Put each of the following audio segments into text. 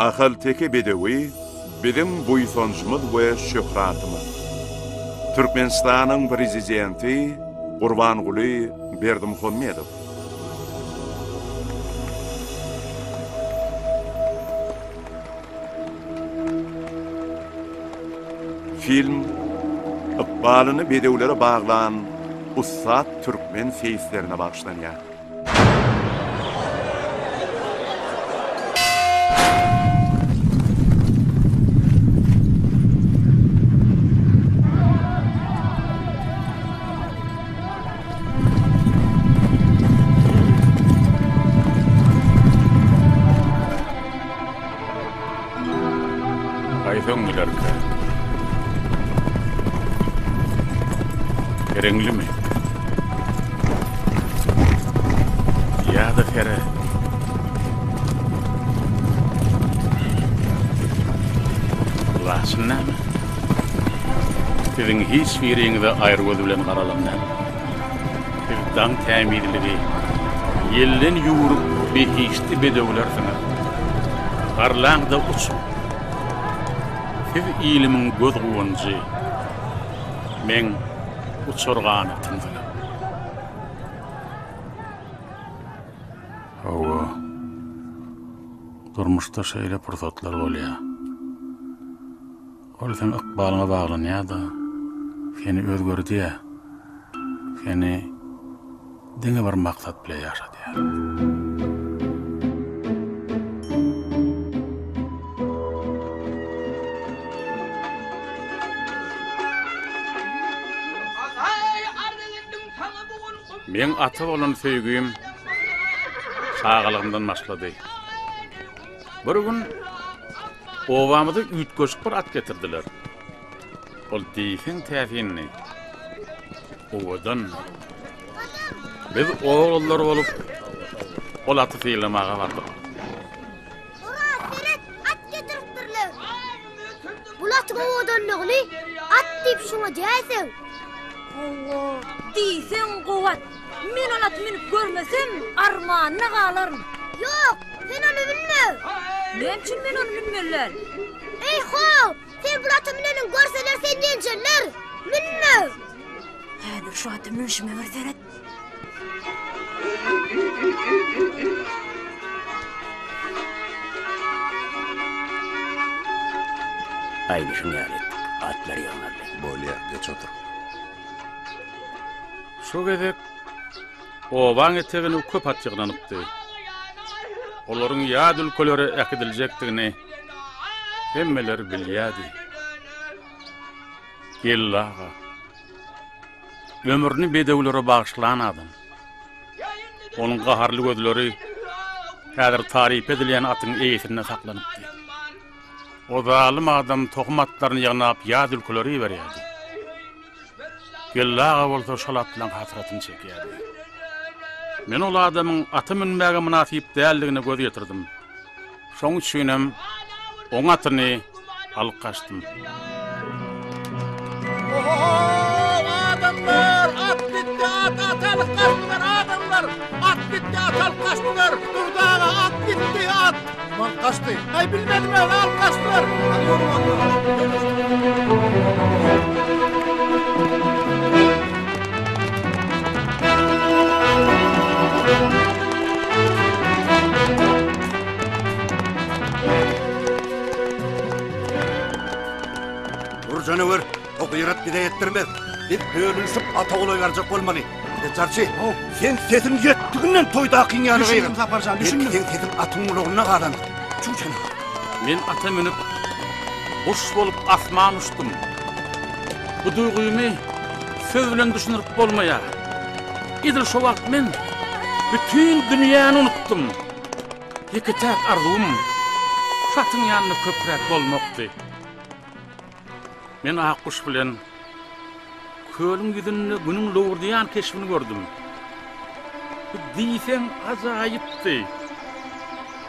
Ahalteke bedewi biziň buýsanjymyz we şöhratymyz. Türkmenistanyň Prezidenti Gurbanguly Berdimuhamedow. Film ykbalyny bedewlere baglan ussat türkmen seýislerine bagyşlanýar. Haýsy öňňülerkä? Pereňlimi? Ýa-da pere? Laçyn näme? Siziň hiç biriňize aýry göz bilen garalam däl. Siz daň tämizligi, ýelden ýüwrük behişdi bedewlersiňiz. Garlaň-da uçuň. Siz ilimiň göz guwanjy, meň uçar ganatymsyňyz. Hawa, durmuşda şeýle pursatlar bolýar. Ol seň ykbalyňa baglanýar-da, seni özgerdýär. Seni diňe bir maksat bile ýaşadýar. Meň ata bolan söýgim çagalygymdan başlady. Bir gün obamyza üýtgeşik bir at getirdiler. Ol diýseň täsindi, owadandy. Biz oglanlar bolup, ol aty synlamaga bardyk. Oraz, seret, at getiripdirler. Bul atyň owadanlygyny at diýip şuňa diýäýseň. Hawa, diýseň gowy at. Men ol aty münüp görmesem, armanyna galaryn. Ýok, sen ony münme. Näme üçin men ony münmeli däl? Eý-ho, sen bul ata müneniňi görseler seni ýenjerler. Münme. Häzir şu ata münşüme bir seret. Aýdyşyň ýaly etdik. Atlar ýygnaldy. Bolýar, geç otur. Şu gezek obaň etegine köp at ýygnanypdy. Olaryň ýat ülkelere äkidiljekdigini hemmeler bilýärdi. Geldi aga ömrüni bedewlere bagyşlan adam. Onuň gaharly gözleri häzir taryp edilýän atyň eýesinde saklanypdy. O zalym adam tohum atlaryny ýygnap ýat ülkelere iberýärdi. Geldi aga bolsa şol atlaň hasratyny çekýärdi. Men ol adamyň ata münmäge mynasyp däldigine göz ýetirdim. Şoň üçinem oň atyny alyp gaçdym. Ohohow adamlar at gitdi at at alyp gaçdylar adamlar at gitdi at alyp gaçdylar Durdy aga at gitdi at Kim alyp gaçdy aý bilmedim men alyp gaçdylar Hany ýörüň onda. Dur janawer, o gyrat bize ýetdirmez. Biz bölünişip ata golaý barjak bolmaly. Jarçy, sen sesiň ýetdiginden toýdakyň ýaly gygyr. Düşündim Saparjan, düşündim. Belki seň sesiň atyň gulagynda galandyr. Çüw janawer. Men ata münüp, guş bolup asman uçdum. Bu duýgymy söz bilen düşündirip bolmaýar. Edil şo wagt men bütin dünýäni unutdym. Ýeke-täk arzuwym şu atyň ýanynda köpräk bolmakdy. Men Akguş bilen kölüň ýüzünde Günüň lowurdaýan keşbini gördüm. Bu diýseň ajaýypdy.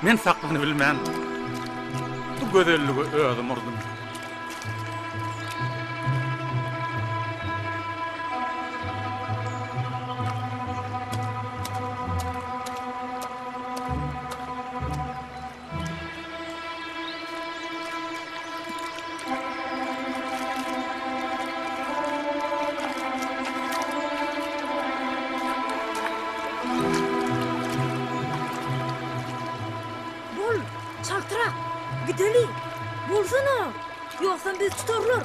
Men saklanybilmän, bu gözellige özüm urdum. Gideli! Bolsana! Ýogsam bizi tutarlar.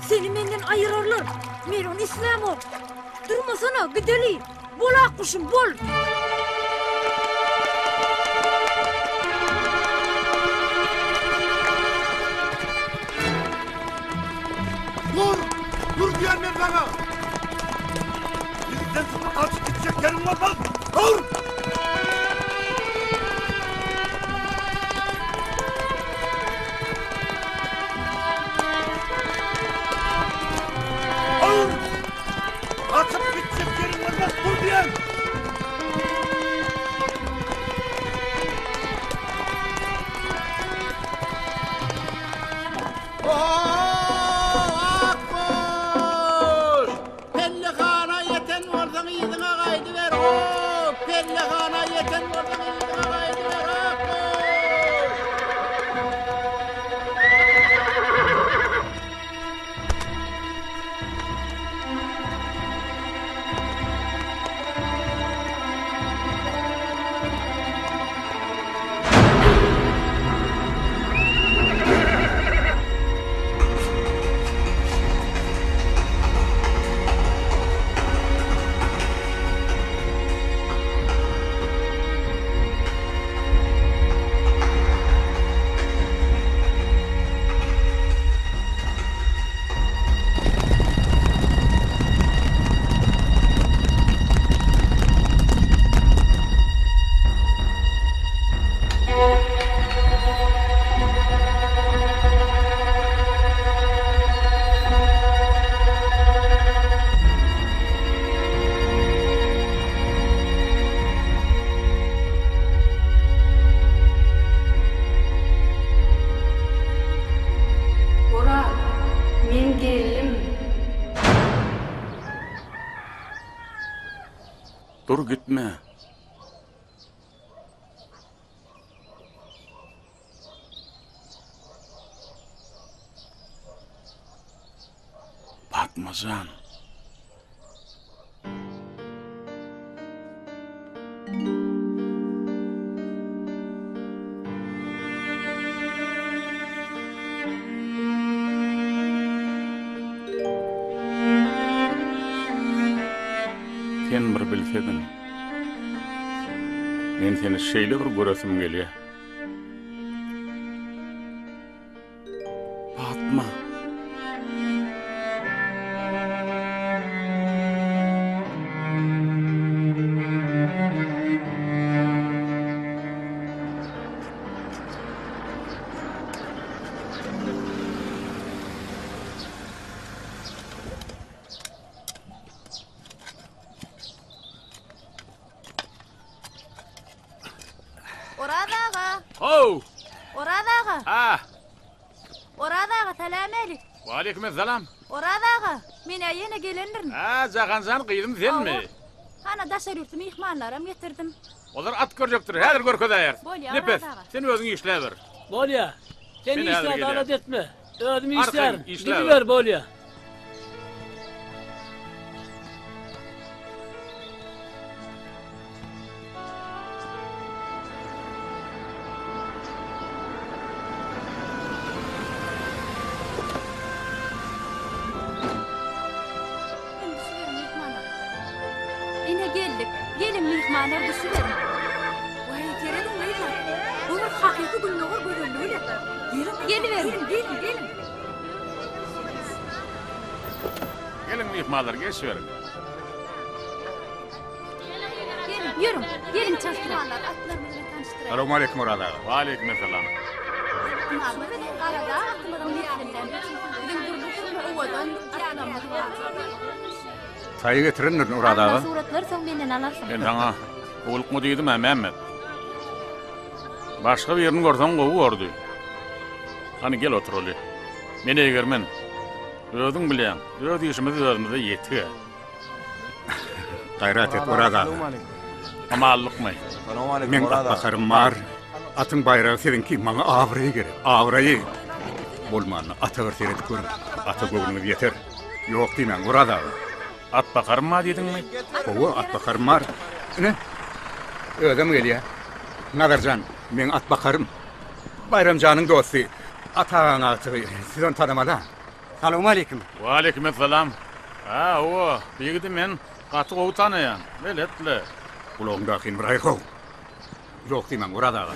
Seni menden aýyrarlar. Men ony islämok. Durmasana, gideli! Bol akguşum, bol! Dur! Dur diýen men saňa! Bizden sypyp gaçyp gitjek ýeriň bolmaz! Dur! Dur! Gaçyp gitjek ýeriň bolmaz, dur diýen! Akguş! Pellehana ýeten bolsaň yzyňa gaýdyber, ho! Pellehana ýeten bolsaň yzyňa gaýdyber, Akguş! Oraz, men geldim. Dur gitme. Patma jan. Sen bir bilsediň. Men seni şeýle bir göresim gelýär. Patma. Oraz aga! How! Oraz aga! Ha! Oraz aga, salam älik! Waleýkim-essalam! Oraz aga, men-ä ýene gelendirin. Ha, Jahanjan gyzym senmi? Hawa. Hana daşary ýurtly myhmanlaram getirdim. Olar at görjekdir, häzir görkezäýeris. Bolýa, Nepes, Oraz aga. sen özüň işläber. Bolýa. Sen Men häzir işläp gelýän. alada etme. Özüm Arkaýyn, işlärin. işläber. Gidiber bolýa. Indi düşüberiň myhmanlar. Ine geldik. Geliň myhmanlar düşüberiň. Waý, serediň gyzlar. Bu bir hakyky gündogar gözelligi-le. Geliň, geliberiň, geliň, geliň. Geliň myhmanlar, geçiberiň. Geliň, ýörüň, geliň çaltrak. Atlarymyz bilen tanyşdyraýyn. Salowmaleýkim Oraz aga. Waleýkim essalam. Biziň Garadag atymyzyň neslinden. Biziň dürli-dürli owadan atlarymyz bar. Çaýy getirendirin Oraz aga. Atma suratlary soň menden alarsyň. Men saňa howlukma diýdim-ä, Mämmet. Başga birini görseň gowy bordy. Hany gel oturaly. Men egermen. Özüň bilýäň, öz işimiz özümize ýetig-ä. Gaýrat et, Oraz aga. Amallykmy? Meň atbakarym bar. Atyň baýragy siziňki, maňa abraý gerek, abraýy. Bolmanda ata bir seredip görüň. Ata göwnüňiz ýeter. Ýok diýmäň, Oraz aga. Atbakarym bar diýdiňmi? Hawa, atbakarym bar. Ine, özem gelýär. Nazarjan, meň atbakarym. Baýram janyň dosty, Ata agaň agtygy. Siz ony tanamaly-a. Salowmaleýkim. Waleýkimessalam. Hä, hawa, bu ýigidi men gaty gowy tanaýan. Belet-le. Gulagyňdakyny bir aýyr-how. Ýok diýmäň, Oraz aga.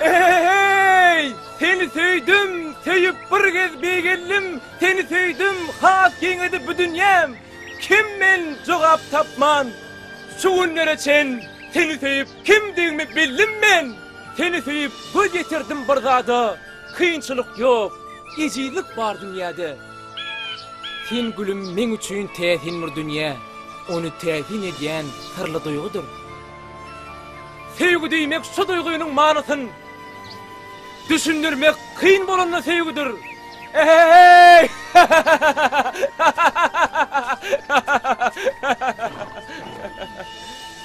Eý, seni söýdüm, söýüp bir gez beýgeldim, Seni söýdüm, has giňedi bu dünýäm. Kim men jogap tapman, şu günlere çen Seni söýüp kimdigimi bildim men. Seni söýüp göz ýetirdim bir zada, Kynçylyk ýok, ejizlik bar dünýäde. Sen gülüm meň üçin täsin bir dünýä, Ony täsin edýän syrly duýgudyr. Söýgi diýmek şu duýgynyň manysyn Düşündirmek kyn bolanda söýgüdir. Eheheý!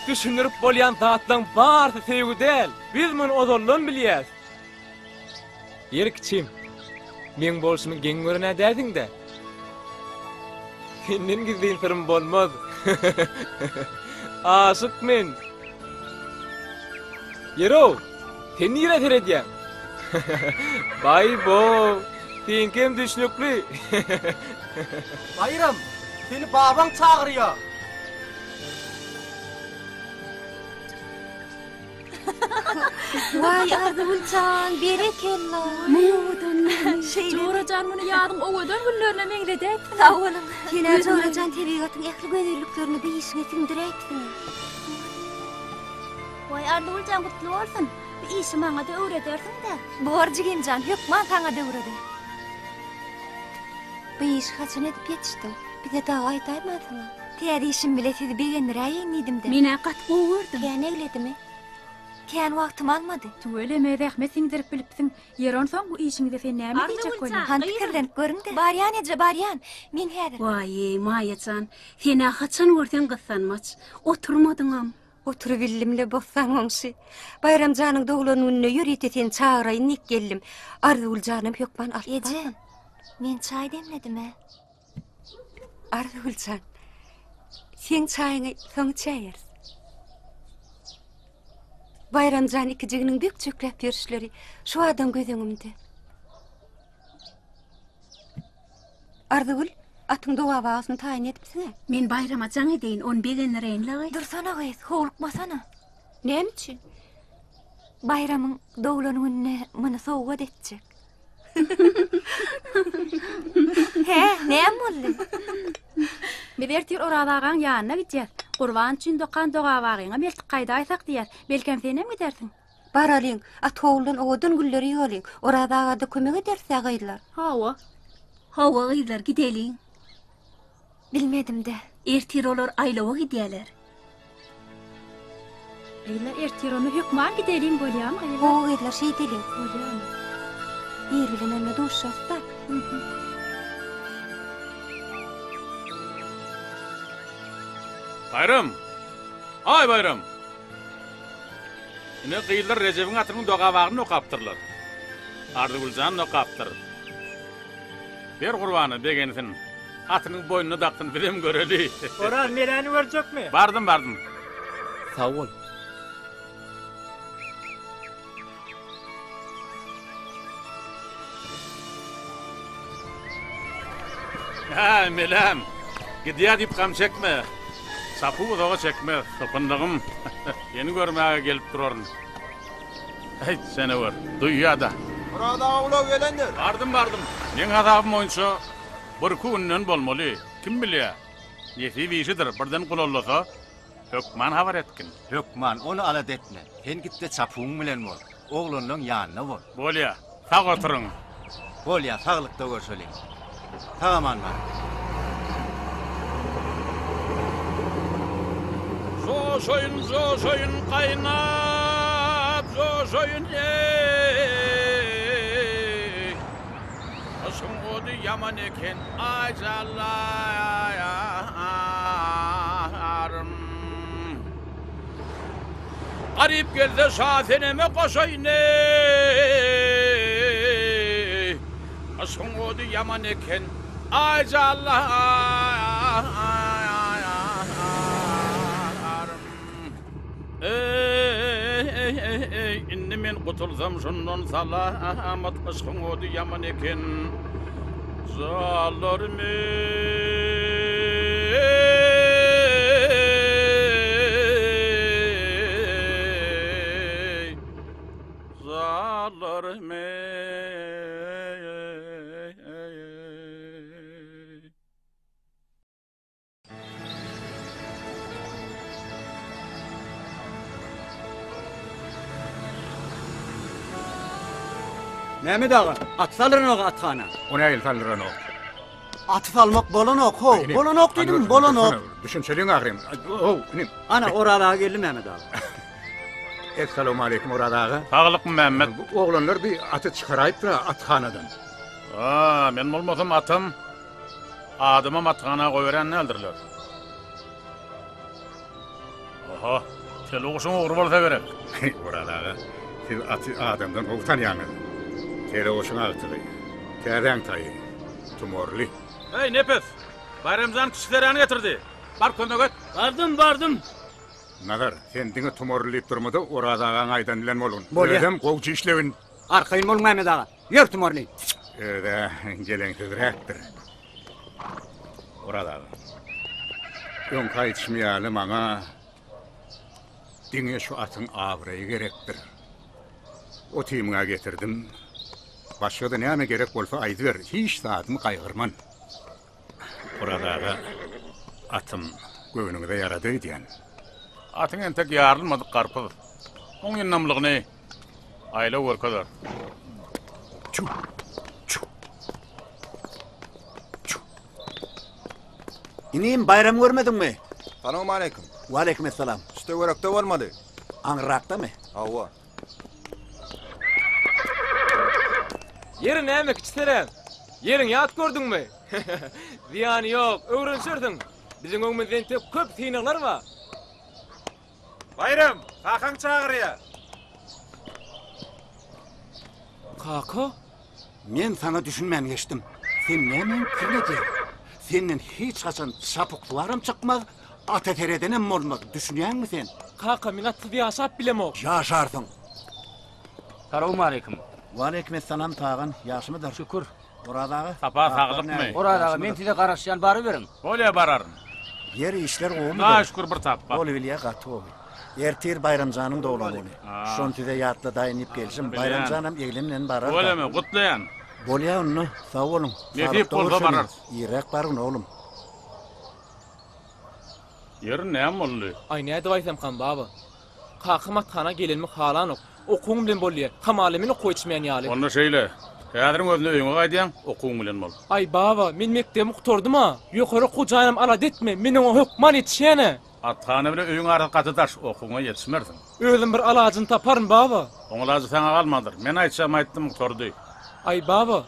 Düşündirip bolýan zatlaň barysy söýgi däl. Biz muny ozaldan bilýäs. Ýeri kiçim, meň bolşumy geň gören-ä dälsiň-dä? Senden gizlin syrym bolmaz. Aşyk men. Ýeri-ow, sen nirä seredýäň? Baý-bo, seňkem düşnükli. Baýram, seni babaň çagyrýa. Waý Arzygül jan, berekella. Muň owadanlygyny. Jora jan muny ýazyň owadan günlerine meňzedäýipsiň. Sag boluň. Sen-ä Jora jan tebigatyň ähli gözelliklerini bir işiňe siňdiräýipsiň. Waý Arzygül jan gutly bolsun. Bu işi maňa-da öwredersiň-dä. Bor jigim jan, hökman saňa-da öwrederin. Bu işi haçan edip ýetişdiň? Bize dagy aýdaýmansyň-a. Täze işim bile sizi begendiräýeýin diýdim-de. Men-ä gaty gowy gördüm. Kän egledimi? Kän wagtymy almady. Tüweleme, zähmet siňdirip bilipsiň. Ýeri onsoň bu işiňde sen näme diýjek bolýaň? Hany pikirlenip görüň-de. Barýan eje, barýan. Men häzir. Waý-eý, Maýa jan, sen-ä haçan görseň gyssanmaç. Oturmadyňam. Oturybildim-le, Bossan goňşy. Baýram janyň doglan gününe ýörite seni çagyraýyn diýip geldim. Arzygül janam hökman alyp Eje, men çaý demledim-ä. Arzygül jan, seň çaýyňy soň içäýeris. Baýram jan ikijiginiň bökjekläp ýörüşleri şu adam göz öňümde. Arzygül, atyň dogabagasyny taýyn edipsiň-ä? Men Baýrama jaň edeýin, ony begendireýin-le. Dursana gyz, howlukmasana. Näme üçin? Baýramyň doglan gününe muny sowgat etjek. Hä, näme boldy? Biz ertir Oraz agaň ýanyna gidýäs. Gurban üçin dokan dogabagyňam eltip gaýdaýsak diýýäs. Belkem senem gidersiň? Baralyň, at howludan owadan gülleri ýygalyň. Oraz aga-da kömek ederis-ä gyzlar. Hawa. Hawa gyzlar, gideliň. Bilmedim-dä. Ertir olar aýlawa gidýäler. Gyzlar ertir onda hökman gideliň bolýamy gyzlar? Gowy gyzlar şeýdeliň. Bolýamy? Ir bilen onda duşarys-da. Baýram! Aý Baýram! Ine gyzlar Rejebiň atynyň dogabagyny okapdyrlar. Arzygüljan okapdyr. Ber Gurbana begensin. Atynyň boýnuna daksyn bizem göreli. Oraz Meläni görjekmi? Bardym bardym. Sag bol. Hä, Meläm, gidýär diýip gam çekme. Çapuw uzaga çekmez, sypyndygym. Seni görmäge gelip duraryn. Häýt, senewür, duýýa-da. Oraz aga ulag gelendir. Bardym, bardym. Meň hasabym boýunça birki günden bolmaly. Kim bilýär, nesip işidir, birden gulallasa, hökman habar etgin. Hökman, ony alada etme. Sen git-de çapuwyň bilen bol. Oglanlaň ýanynda bol. Bolýa, sag oturyň. Bolýa, saglykda görşeliň. Sag-aman baryň. Joşaýyn, joşaýyn, gaýnap joşaýyn, eý. Yşgyň ody ýaman eken, aý janlarym. Garyp gelse Şaseneme goşaýyn, eý. Yşgyň ody ýaman eken. Aý janlarym. Eý-eý-eý, indi men gutulsam şundan salamat, yşgyň ody ýaman eken. Janlarym eý, janlarym eý. Mehmet aga, at saldyranok athana. O nähili saldyranok? Aty salmak bolanok, ho, bolanok diýdim, bolanok. Düşünçeliň ahyryn. Ho, inim. Ana, Oraz aga geldi Mehmet aga. Essalawmaleýkim Oraz aga. Saglykmy Mehmet? Bu oglanlar bir aty çykaraýypdyr athanadan. A, men bolmasam atam Adamam athana goýberýän däldirler. Oho, teleguşuň ugry bolsa gerek. Oraz aga, siz aty adamdan gowy tanýaňyz. Teleguşuň agtygy, täzäň taýy, tumorly. Eý, Nepes, Baýramjan kiçi seräni getirdi. Bar kömek et. Bardym, bardym. Nazar, sen diňe tumorly diýip durma-da, Oraz agaň aýdany bilen bolgun. Bolýa. Özem gowja işlegin. Arkaýyn boluň Mehmet aga. Ýör tumorly. Öz-ä geleňsizräkdir. Oraz aga. Öňki aýdyşym ýaly maňa diňe şu atyň abraýy gerekdir. Otymyň-a getirdim. Başga-da näme gerek bolsa aýdyber, hiç zadymy gaýgyrman. Oraz aga, atym göwnüňize ýarady öýdýän. Atyň entek ýarylmadyk garpyz. Oň ýyndamlygyny aýlaw görkezer. Çu! Çu! Çu! Inim, Baýramy görmediňmi? Salowmaleýkim. Waleýkim essalam. Şu töwerekde bolmaly. Aňryrakdamy? Hawa. Ýeri näme kiçi sere? Ýeriň ýat gördüňmi? Zyýany ýok, öwrenişersiň. Biziň öňümizde entek köp synaglar bar. Baýram, kakaň çagyrýar. Kaka? Men saňa düşünmän geçdim. Sen nämäň pikirini edýäň? Senden hiç haçan çapyksuwaram çykmaz, ata seredenem bolmaz, düşünýäňmi sen? Kaka, men atsyz ýaşap bilemok. Ýaşarsyň. Salowmaleýkim. Waleýkim essalam Tagan, ýagşymydyr? Şükür. Oraz aga? Sapa saglykmy? Oraz aga, men size garaşýan, baryberiň. Bolýa bararyn. Ýeri işler gowumydyr? Hudaýa şükür bir tapba. Bolubilýä gaty gowy. Ertir Baýramjanyň doglan güni. Şony size ýatladaýyn diýip gelşim. Bilýän. Baýramjanam eglen bilen barar-da. Tüweleme, gutlaýan. Bolýa onda, sag boluň. Nesip Saglykda bolsa görşeliň. bararys. Irräk bargyn oglum. Ýeri näme boldy? Aý nädip aýtsamkam baba. Kakam athana gelenimi halanok. Okuwyň bilen bol diýýär. Hamala men okuwa ýetişmeýän ýaly. Onda şeýle, häziriň özünde öýüňe gaýdýaň, okuwyň bilen bol. Aý baba, men mekdebimi gutardym-a. Ýokary okuw jaýynam alada etme, men oňa hökman ýetişýän-ä. Athana bilen öýüň arasy gaty daş, okuwyňa ýetişmersiň. Özüm bir alajyny taparyn, baba. Oň alajy saňa galmandyr. Men aýtjagymy aýtdym, gutardy. Aý, baba,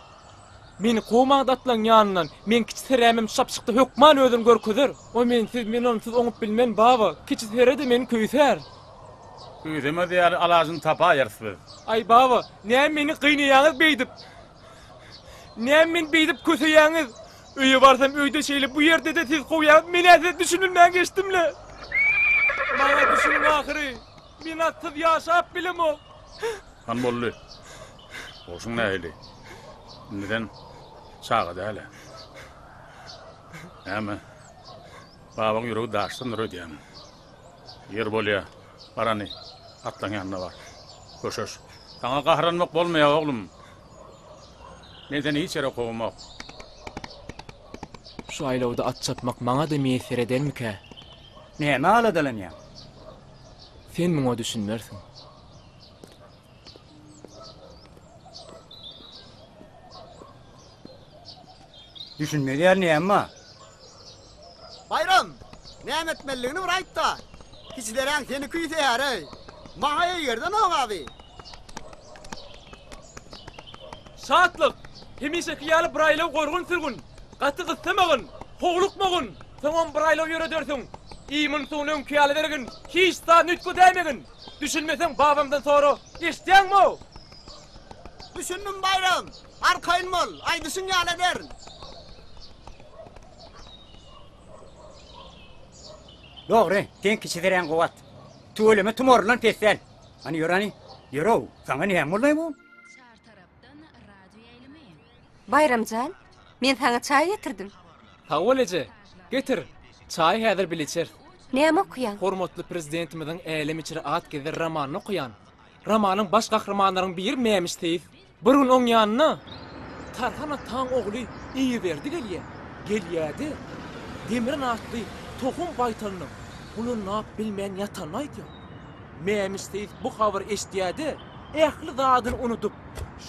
meni kowmaňda atlaň ýanyndan. Meň kiçi serämem şapjykda hökman özüni görkezer. O mensiz, men onsuz oňup bilmen, baba. Kiçi sere-de meni küýsär. Küýsemez ýaly alajyny tapaýarys biz. Aý, baba, näme meni gynaýaňyz beýdip? Näme meni beýdip köseýäňiz? Öýe barsam öýde şeýle, bu ýerde-de siz kowýaňyz, men-ä size düşünilmän geçdim-le. Maňa düşüniň ahyry, men atsyz ýaşap bilemok. Han boldy. Bolşuň nähili? Indi sen çaga däl-ä. Näme? Babaň ýüregi daşdandyr öýdýäňmi? Ýer bolýa, bar hany, atlaň ýanyna bar. Köşeş. Saňa gaharlanmak bolmaýar, oglum. Men seni hiç ýere kowamok. Şu aýlawda at çapmak maňa-da miýesser edermikä? Nämä aladalanýaň? Sen muňa düşünmersiň. Düşünmez ýaly näme bar? Baýram, näme etmelidigini bir aýt-da. Kiçileräň seni küýseýär-eý. Maňa eýgerdenok-a bi. Şatlyk, hemişeki ýaly bir aýlaw gorgun sürgün. Gaty gyssamagyn, howlukmagyn. Soňam bir aýlaw ýöredersiň. Iýmin-suwuny öňki ýaly bergin, hiç zadyny üýtgedäýmegin. Düşünmeseň babamdan sora. Eşidýäňmi-ow? Düşündim, Baýram. Arkaýyn bol, aýdyşyň ýaly ederin. Dogry, seň kiçi deräň gowy at. Tüweleme tumaryndan pes däl. Hany ýör hany, ýör-ow, saňa näme boldy bu? Baýram jan, men saňa çaý getirdim. Sag bol eje. Getir, çaýy häzir bile içeris. Näme okaýaň? Hormatly Prezidentimiziň Älem içre at gezer romanyny okaýan. Romanyň baş gahrymanlaryň biri Mämiş seýis. Bir gün oň ýanyna Tarhan ataň ogly Eýeberdi gelýär. Gelýär-de, Demrin atly tohum baýtalynyň gulanlap bilmän ýatanyny aýdýar. Mämiş seýis bu habary eşidýär-de, ähli zadyny unudyp,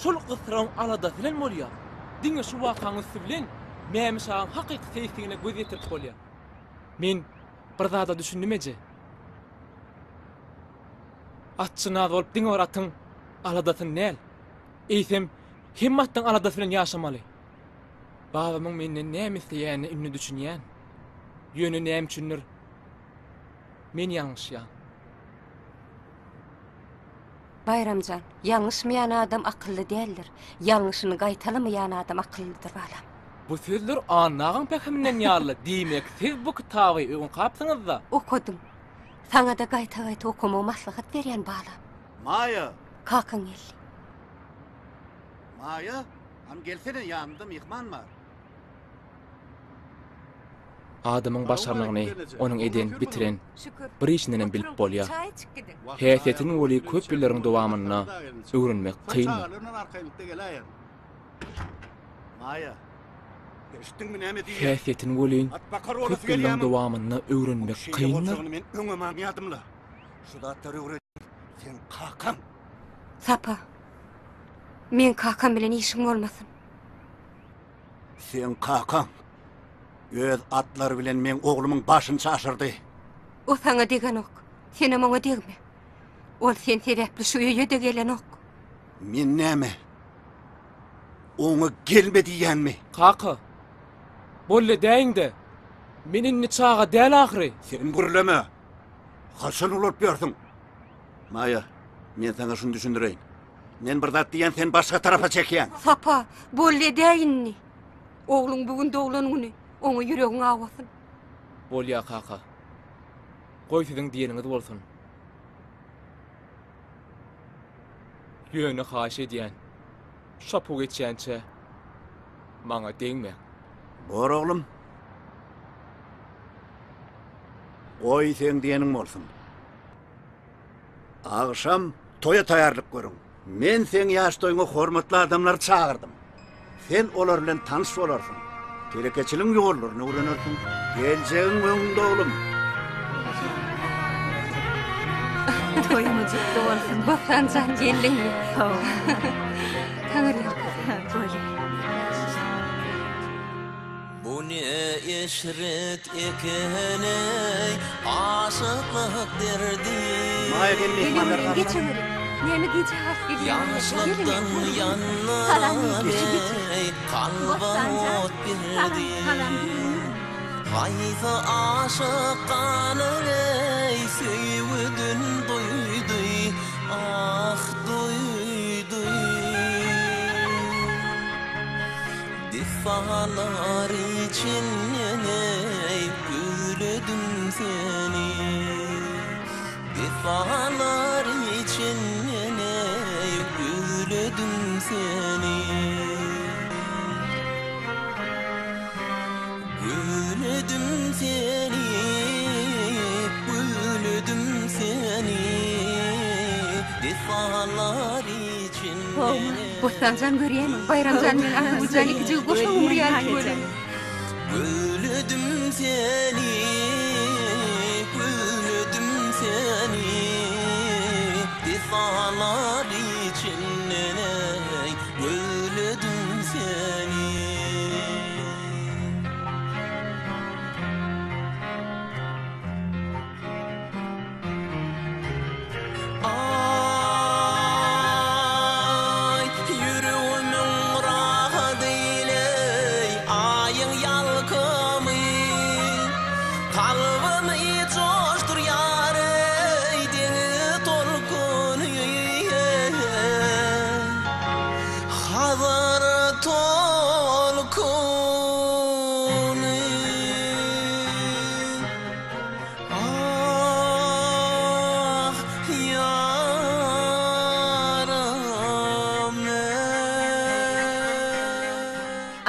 şol gysragyň aladasy bilen bolýar. Diňe şu wakaň üsti bilen Mämiş agaň hakyky seýisdigine göz ýetirip bolýar. Men bir zada düşündim eje. Atçynaz bolup diňe bir atyň aladasyny däl, eýsem, hemme atlaň aladasy bilen ýaşamaly. Babamyň menden näme isleýänine indi düşünýän. Ýöne näme üçindir, men ýalňyşýan. Baýram jan, ýalňyşmaýan adam akylly däldir. Ýalňyşyny gaýtalamaýan adam akyllydyr, balam. Bu sözler Anna agaň pähiminden ýaly, diýmek, siz bu kitaby öň okapsyňyz-da? Okadym. Saňa-da gaýta-gaýta okamagy maslahat berýän, balam. Maýa! Kakaň geldi. Maýa, hany gelsene, ýanymda myhman bar. Adamyň başarnygyny onuň eden, bitiren bir işindenem bilip bolýar. Häsiýetini weli köp ýyllaryň dowamynda öwrenmek kyndyr. Häsiýetini welin köp ýyllaryň dowamynda öwrenmek kyndyr. Sapa, meň kakam bilen işiň bolmasyn. Seň kakaň öz atlary bilen meň oglumyň başyny çaşyrdy. O saňa degenok. Senem oňa degme. Ol sen sebäpli şu öýe-de gelenok. Men näme? Oňa gelme diýýänmi? Kaka, boldy edäýiň-de. Men indi çaga däl ahyry. Sen gürleme. Haçan ulalyp ýörsüň? Maýa, men saňa şuny düşündireýin. Men bir zat diýýän, sen başga tarapa çekýäň. Sapa, boldy edäý indi. Ogluň bu gün doglan güni, oňa ýüregiň awasyn. Bolýa kaka. Goý siziň diýeniňiz bolsun. Ýöne haýyş edýän, şapu geçýänçä maňa degmäň. Bor oglum. Goý seň diýeniň bolsun. Agşam toýa taýýarlyk görüň. Men seň ýaş toýuňa hormatly adamlary çagyrdym. Sen olar bilen tanyş bolarsyň. Telekeçiligiň ýollaryny öwrenersiň. Geljegiň öňüňde oglum. Toýuňyz gutly bolsun. Bossan jan geldiňmi? Hawa. Taňyrýalkasyn. Bolýar. Bu ne eşret eken-eý, aşyklyk derdi. Maýa gel myhmanlar Geleweriň, geçeweriň. Näme gijä galyp gelýäňiz? Ýaşlykdan Salam ýandyran geçi. eý, kalba Bossan jan, ot salam, berdi. salam gelin. Haýsy aşyk galar eý, söýgüden doýdy, ah, doýdy. Dessanlar içinden eý, gözledim seni. Dessanlar içinden eý, gözledim seni. Gözledim seni, gözledim seni. Dessanlar Howma, Bossanjan görýämiň, Baýramjan bilen Arzygüljan ikijigi goşa gumry ýaly tüweleme. Gözledim seni, gözledim seni, Dessanlar içinden eý, gözledim seni. Aý, ýüregimiň rahady eý, Aýyň ýalkymy.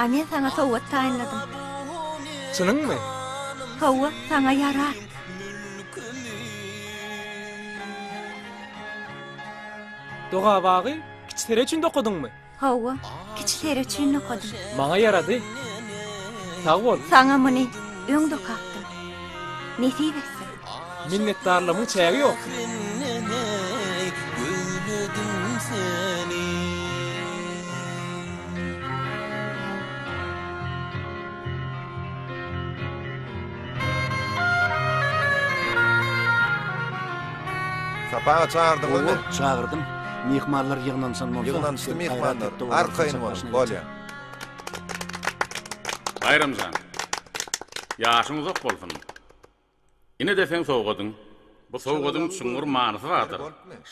A men saňa sowgat taýynladym. Çynyňmy? Hawa, saňa ýarar. Dogabagy kiçi sere üçin dokadyňmy? Hawa, kiçi sere üçin dokadym. Maňa ýarady. Sag bol. Saňa muny öň dokapdym. Nesip etsin. Minnetdarlygymyň çägi ýok. Sapaga çagyrdyňyzmy? Hawa, çagyrdym. Myhmanlar ýygnanyşan bolsa. Ýygnanyşdy myhmanlar. Arkaýyn boluň, bolýa. Baýram jan, ýaşyň uzak bolsun. Ine-de seň sowgadyň. Bu sowgadyň çuňňur manysy bardyr.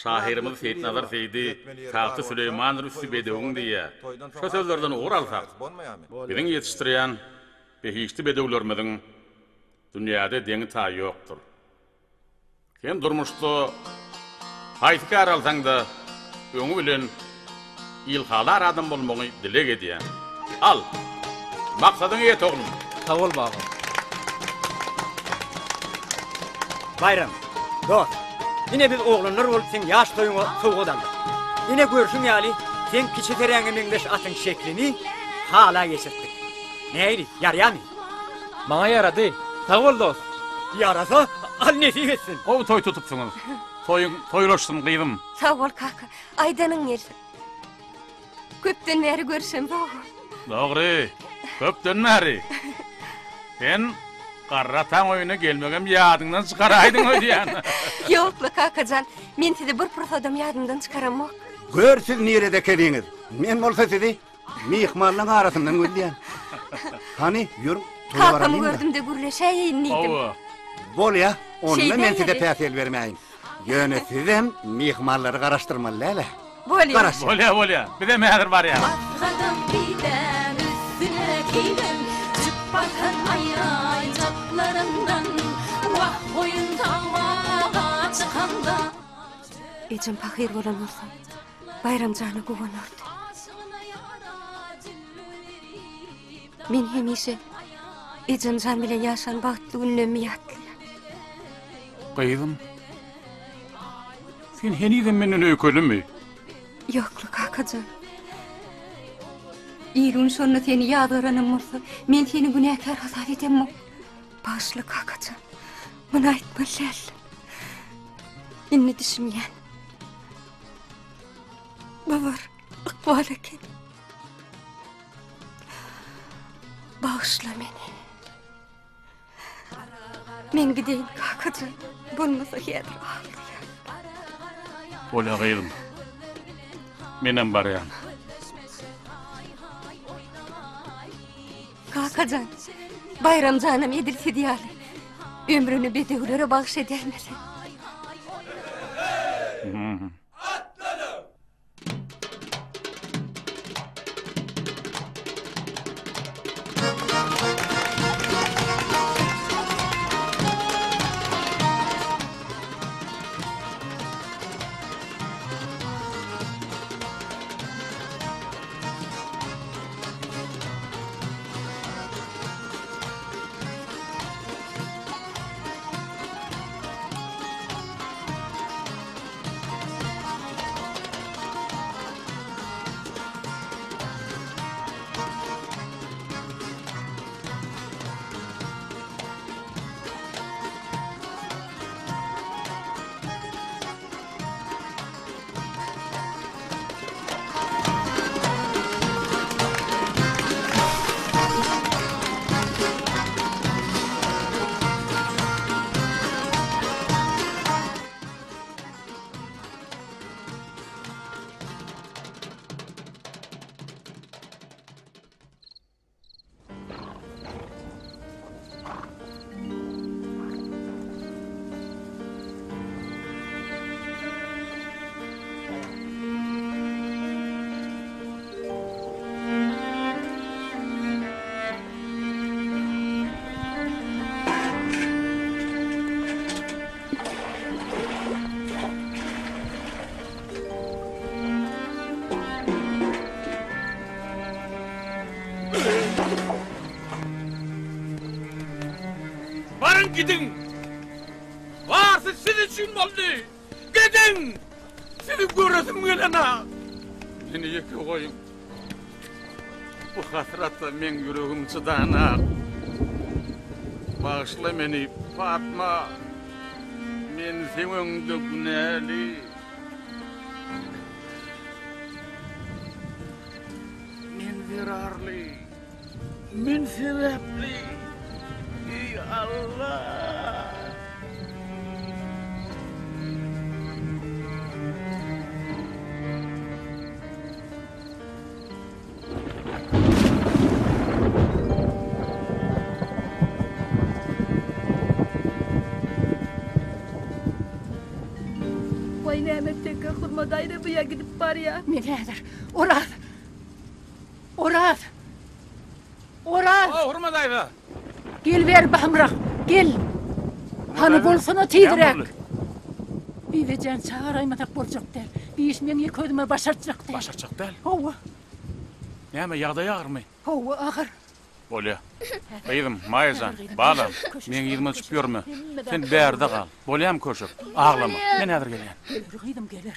Şahyrymyz Seýitnazar Seýdi Tagty Süleýmandyr üsti bedewiň diýýär. Şo sözlerden ugur alsak, biziň ýetişdirýän behişdi bedewlerimiziň dünýäde deňi-taýy ýokdur. Sen durmuşda haýsy kär alsaň-da, öňi bilen ilhalar adam bolmagyňy dileg edýän. Al, maksadyňa ýet, oglum! Sag bol, baba. Baýram, dost, ine biz oglanlar bolup seň ýaş toýuňa sowgat aldyk. Ine görşüň ýaly, seň kiçi seräňe meňzeş atyň şeklini hala geçirtdik. Nähili, ýarýamy? Maňa ýarady. Sag bol dost. Ýarasa, al nesip etsin. Gowy toý tutupsyňyz. Toýuň toýlaşsyn gyzym. Sag bol kaka. Aýdanyň gelsin. Köpden bäri görüşemzok. Dogry. Köpden bäri. Sen garry ataň öýüne gelmegem ýadyňdan çykaraýdyň öýdýän. Ýok-la kakajan, men sizi bir pursadam ýadymdan çykaramok. Gör siz nirede ekeniňiz. Men bolsa sizi Myhmanlaň arasyndan gözleýän. Hany, ýörüň, toýa Kakamy baralyň-da. gördüm-de gürleşäýeýin diýdim. Hawa. Bolýa, onda men size Şeýdäýeli. päsgel bermäýin. Ýöne sizem myhmanlary garaşdyrmaly däl-ä. Bolýa. Garaşýas. Bolýa, bolýa. Bizem häzir barýas. Basgadam bidäň üstüne kiýdim, Jüp basan aýajaklaryndan. Wah, goýun sagmaga çykamda. Ejem pahyr bolan bolsa, Baýram jana guwanardy. Men hemişe ejem jan bilen ýaşan bagtly günlerimi ýatlaýan. Gyzym, sen henizem menden öýkelimi? Ýokla, kakajan. Il-gün şonda seni ýazgaranam bolsa, men seni günäkär hasap edemok. Bagyşla, kakajan. Muny aýtmaly däldim. Indi düşünýän. Bu bir ykbal eken. Bagyşla meni. Men gideýin kakajan. Bolmasa häzir aglaýar. Bolýa gyzym. Menem barýan. Kakajan, Baýram janam edil siz ýaly ömrüni bedewlere bagyş edäýmese. Beriň gidiň! Barsy siz üçin boldy! Gidiň! Sizi göresim gelenok! Meni ýeke goýuň! Bu hasrata meň ýüregim çydanak. Bagyşla meni, Patma! Men seň öňüňde günäli. Men zerarly. Men sebäpli. Eý, Alla! Waý näme teke Hurma daýza bu ýa gidip barýa. Men häzir Oraz! Oraz! Oraz! O, Hurma daýza! Gel beri bahymrak, gel! Hany bolsana tizräk! Bibejany çagaraýmasak boljak däl. Bir iş meň ýeke özüme başartjak däl. Başartjak däl? Hawa. Näme, ýagdaýy agyrmy? Hawa, agyr. Bolýa. Gyzym, Maýa jan, balam, meň yzyma düşüp ýörme. Sen bärde gal. Bolýamy köşek? Aglama. Men häzir gelýän. Geler gyzym, geler.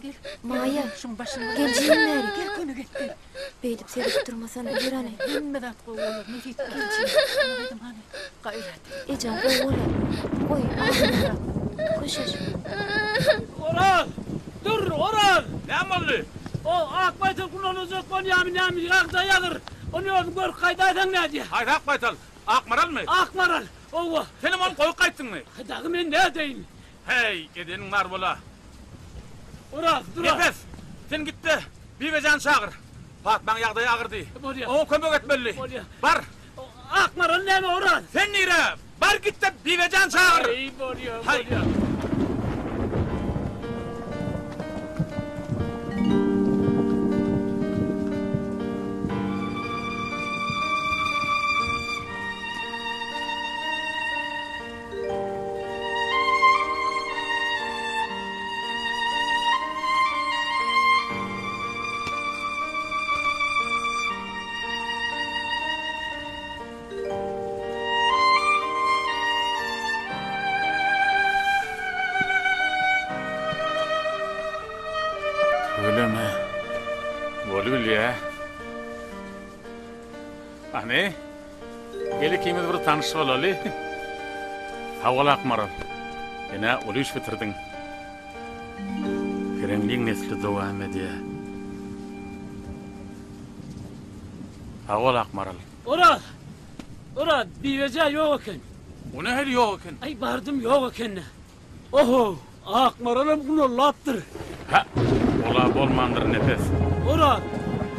Gel. Maýa, Şuň başyny gel jigim bäri. Gel kömek et gel. Beýdip seredip durmasana, ýör hany. Hemme zat gowy bolar, nesip. Gel jigim. Gyzym hany. Gaýrat et. Ejem gowy bolar. Goý, aglama. Köşeş. Oraz! Dur, Oraz! Näme boldy? O ak baýtal gulalajak bolýamy näme, ýagdaý agyr. Ony özüň görüp gaýdaýsaň nädýä? Haýsy ak baýtal? Akmaralmy? Akmaral, hawa. Senem ony goýup gaýtdyňmy? Dagy men nädeýin? Heý, edeniň bar bola. Oraz, dur! Nepes, sen git-de, Bibejany çagyr. Patmaň ýagdaýy agyr diý. Bolýa. Oňa kömek etmeli. Bolýa. Bar! Akmaral näme, Oraz? Sen nire? Bar git-de, Bibejany çagyr! Heý, bolýa, bolýa. Tüweleme. Bolubilýä. Hany, gel ikimiz bir tanyş bolaly. Sag bol Akmaral. Sen-ä uly iş bitirdiň. Pereňliň nesli dowam edýär. Sag bol Akmaral. Oraz! Oraz, Bibeje ýok eken. O nähili ýok eken? Aý, bardym ýok eken-dä. Oho, Akmaralam gunallapdyr. Hä, ol-a bolmandyr Nepes. Oraz,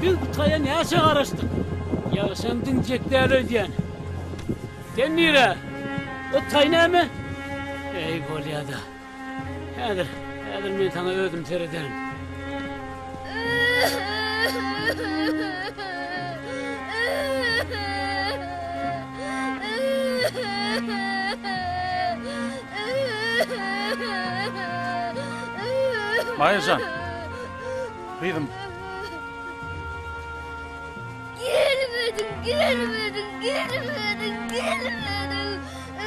biz bu taýa näçe garaşdyk. Ýagşam diňjek däl öýdýän. Sen nirä? O taý näme? Eý, bolýa-da. Häzir, häzir men saňa özüm serederin. Maýa jan, gyzym. Gelmediň, gelmediň, gelmediň, gelmediň.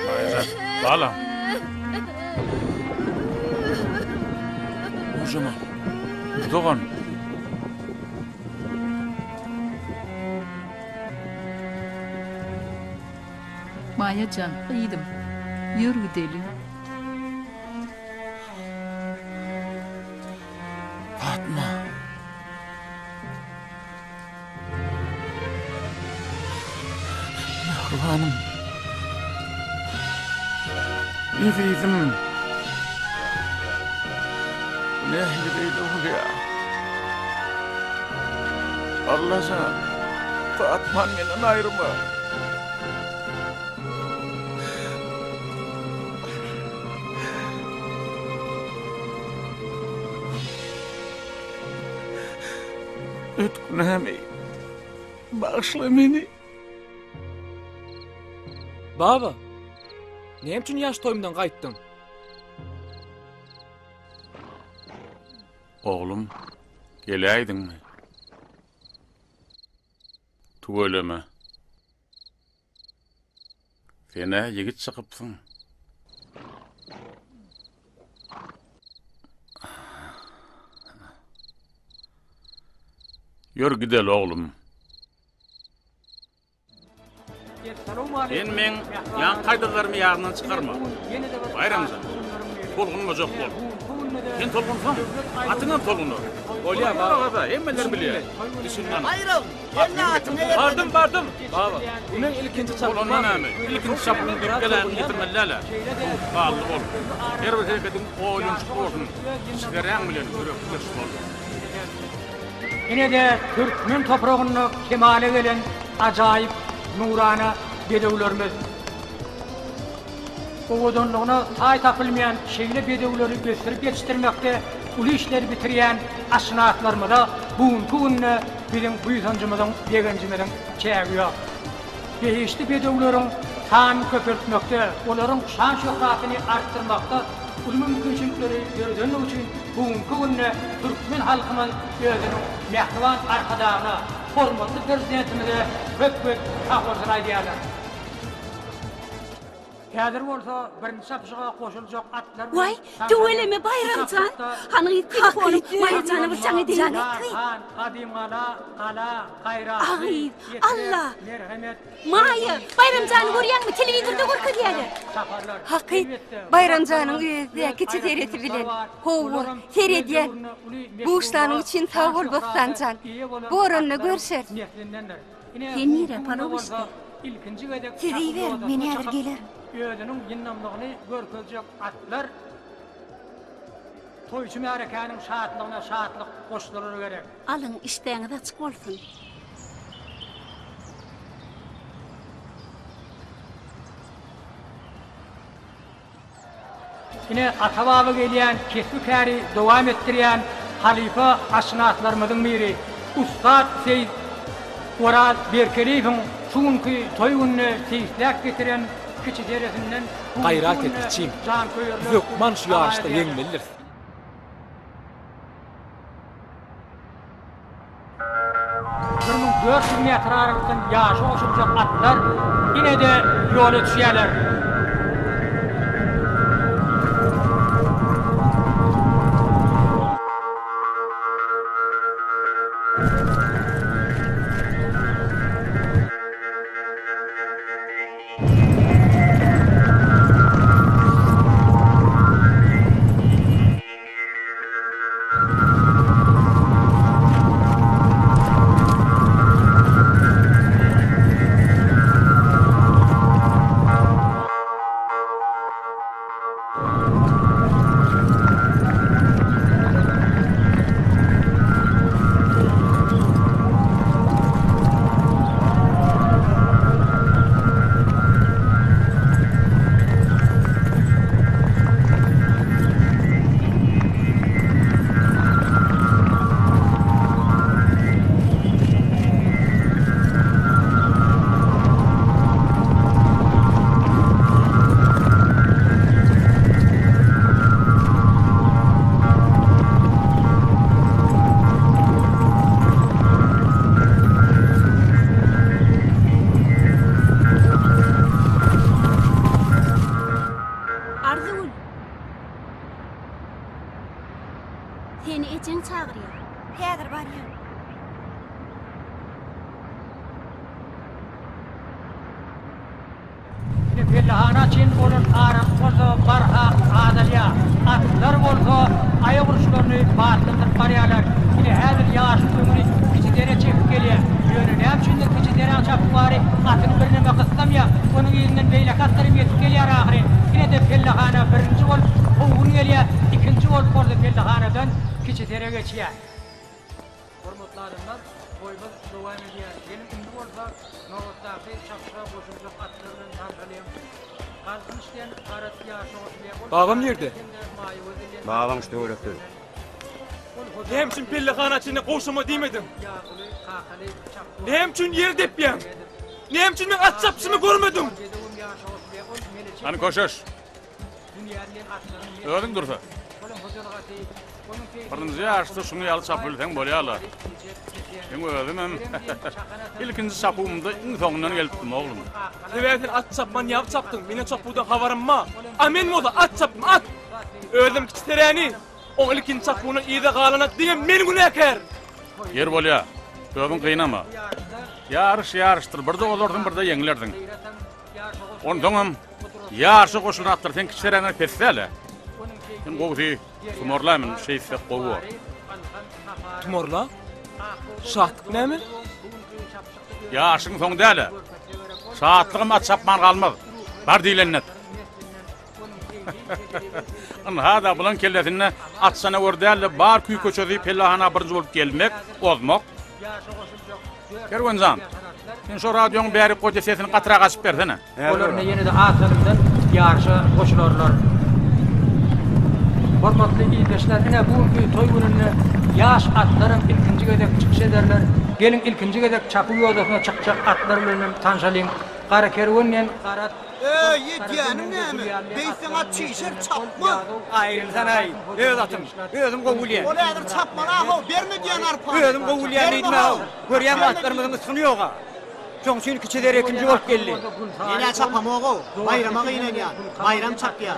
Maýa jan, balam. Nurjemal, dogan. Maýa jan, gyzym, ýör gideli. Patma. Mähribanym. Ezizim. Bu nähili beýle bolýar? Allajan, Patmany menden aýyrma. Öt günämi. Bagyşla meni. Baba, näme üçin ýaş toýumdan gaýtdyň? Oglum, geläýdiňmi? Tüweleme. Sen-ä ýigit çykypsyň. Ýör gideli oglum. Sen meň ýaňky aýdanlarymy ýadyňdan çykarma. Baýramjan, tolgunmajak bol. Sen tolgunsaň, atyňam tolgunar. Bolýa, baba. Hemmeler bilýär. Düşündim. Baýram, gelne atyňa ýetmedin. Bardym, bardym. Baba, bu meň ilkinji çapyşym. Bolanda näme? Ilkinji çapygyň diýip geläniňi ýetirmeli däl-ä. Sowukganly bol. Her bir hereketiň oýlanyşykly bolsun. Içderäň bilen ýürekdeş bol. Ine-de türkmen topragynda kemala gelen ajaýyp nurana bedewlerimiz. Owadanlygyna taý tapylmaýan şeýle bedewleri ösdürip ýetişdirmekde uly işleri bitirýän atşynaslarymyza bu günki günde biziň buýsanjymyzyň, begenjimiziň çägi ýok. Behişdi bedewleriň sanyny köpeltmekde, olaryň şan-şöhratyny artdyrmakda uly mümkinçilikleri döredenligi üçin bu günki günde türkmen halkymyz özüniň mähriban Arkadagyna, hormatly Prezidentimize köp-köp sagbolsun aýdýarlar. Häzir bolsa birinji çapyşyga goşuljak atlar bilen Waý, tüweleme Baýram jan! Hany gyz telefonyň Maýa jana bir jaň edeýin. Han, Gadymgala, Gala, Gaýratly, A gyz, Etrek, Alla! Merhemet, Maýa, Baýram jany görýäňmi, telewizorda görkezýäler. Hakyt, Baýram janyň özi-dä kiçi seresi bilen. Hawa, seredýän. Buşlanyň üçin sag bol Bossan jan. Boranda görşeris. Sen nirä palaw bişdi? Siz iýiberiň, men häzir gelerin. Özüniň ýyndamlygyny görkezjek atlar toýçy märekäniň şatlygyna şatlyk goşdular gerek. Alyň, işdäňiz açyk bolsun. Ine, ata-baba gelýän kesbi-käri dowam etdirýän halypa atşynaslarymyzyň biri, ussat seýis Oraz Berkeliýewiň şu günki toý gününe seýisläp getiren kiçi deresinden bu günki Gaýrat et, günde kiçim. Biz janköýerler hökman şu uly tama ýaryşda edýärler. ýeňmelidiris. 1400 metr aralykdan ýaşa goşuljak atlar ine-de ýola düşýärler. Arzygül! Seni ejeň çagyrýar. Häzir barýan. Ine pellehana çenli bolan aralyk bolsa barha azalýar. Atlar bolsa aýak uruşlaryny batlandyryp barýarlar. Ine häzir ýaşyl öňüni kiçi dere çekip gelýär. Ýöne näme üçindir kiçi deräň çapykbary atyny birneme gyssamýar. Onuň yzyndan beýleki atlar hem ýetip gelýär ahyryn. Ine-de pellehana birinji bolup Kowgun gelýär, ikinji bolup bolsa pellehanadan kiçi dere geçýär. Hormatly adamlar, toýumyz dowam edýär. Geliň indi bolsa nobatdaky çapyşyga goşuljak atlar bilen tanşalyň. Galkynyş diýen garat ýaşa goşulýar. Ol Babam nirde? hem-de Maýagöz diýen Babaň şu töwerekde. Näme üçin pellehana çenli gowşama diýmediň? Näme üçin ýer depýäň? Näme üçin meň at çapyşymy görmediň? Hany köşeş. Özüň dursa. Birinji ýaryşda şuň ýaly çapyp bilseň bolýa-la. Meň özümem ilkinji çapuwymda iň soňundan gelipdim, oglum. Sebäbi sen at çapman ýagy çapdyň, menem çapuwdan habarym bar. A men bolsa at çapdym, at! Özem kiçi seräni, oň ilkinji çapuwyndan yza galana diňe men günäkär! Ýeri bolýa, özüň gynama. Ýaryş ýaryşdyr, birde ozarsyň, birde ýeňilersiň. Onsoňam ýaryşa goşulan atlar seň kiçi seräňden pes däl-ä. Sen gowusy Tumarla mün, şeýtsek gowy bor. Tumarla? Şatlyk näme? Ýaşyň soňy däl-ä. Şatlygam at çapman galmaz. Bar diýlenini et. Ynha-da, bulaň kellesinde at janawar däl-de, bar küý-köçesi pellehana birinji bolup gelmek, ozmak. Kerwen jan, sen şo radioň bärik goýda sesini gatyrak açyp bersene. Olar indi ýene-de az salymdan ýaryşa goşularlar. Hormatly ildeşler, ine bu günki toý gününde ýaş atlaram ilkinji gezek çykyş ederler. Geliň ilkinji gezek çapuw ýodasyna çykjak atlar bilen hem tanşalyň. Gara kerwen diýen gara Eý, edýäniň näme? Beýtseň at çişer, çapmaz. Aýrylsanaý, öz atym. Özüm gowy bilýän. Ol häzir çapmaly-a-how, berme diýýän arpany. Özüm gowy bilýän diýdim-ä-how. Görýäňmi, atlarymyzyň ysgyny ýog-a. Şoň üçin kiçi zere ikinji bolup geldi. Men-ä çapamog-ow, Baýrama gynanýan. Baýram çapýar.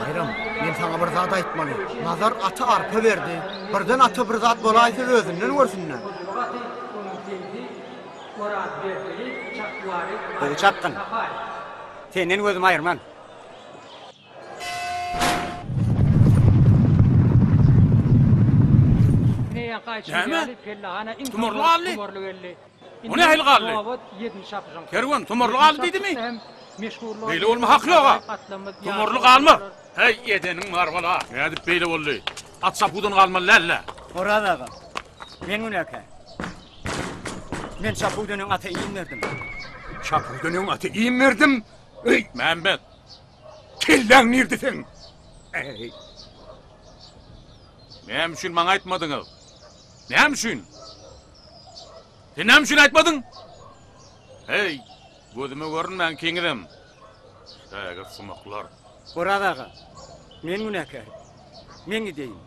Baýram, men saňa bir zat aýtmaly. Nazar ata arpa berdi. Birden ata bir zat bolaýsa özünden görsün-dä. Gowy çapgyn. Senden gözümi aýyrman. Näme? Tumarly galdy? O nähili galdy? Kerwen tumarly galdy diýdimi? Beýle bolma haky ýog-a. Tumarly galmaz. Heý, edeniň bar bala. Nädip beýle boldy? At çapuwdan galmaly däl-dä. Oraz aga, men günäkär. Men çapuwdan öň ata iým berdim. Çapuwdan öň ata iým berdim? Eý! Mämmet! Kelläň nirde seň? Eý! Näme üçin maňa aýtmadyňyz? Näme üçin? Sen näme üçin aýtmadyň? Heý, gözüme görünmäň ikiňizem. Şägirt sumaklar. Oraz aga, men günäkär. Men gideýin.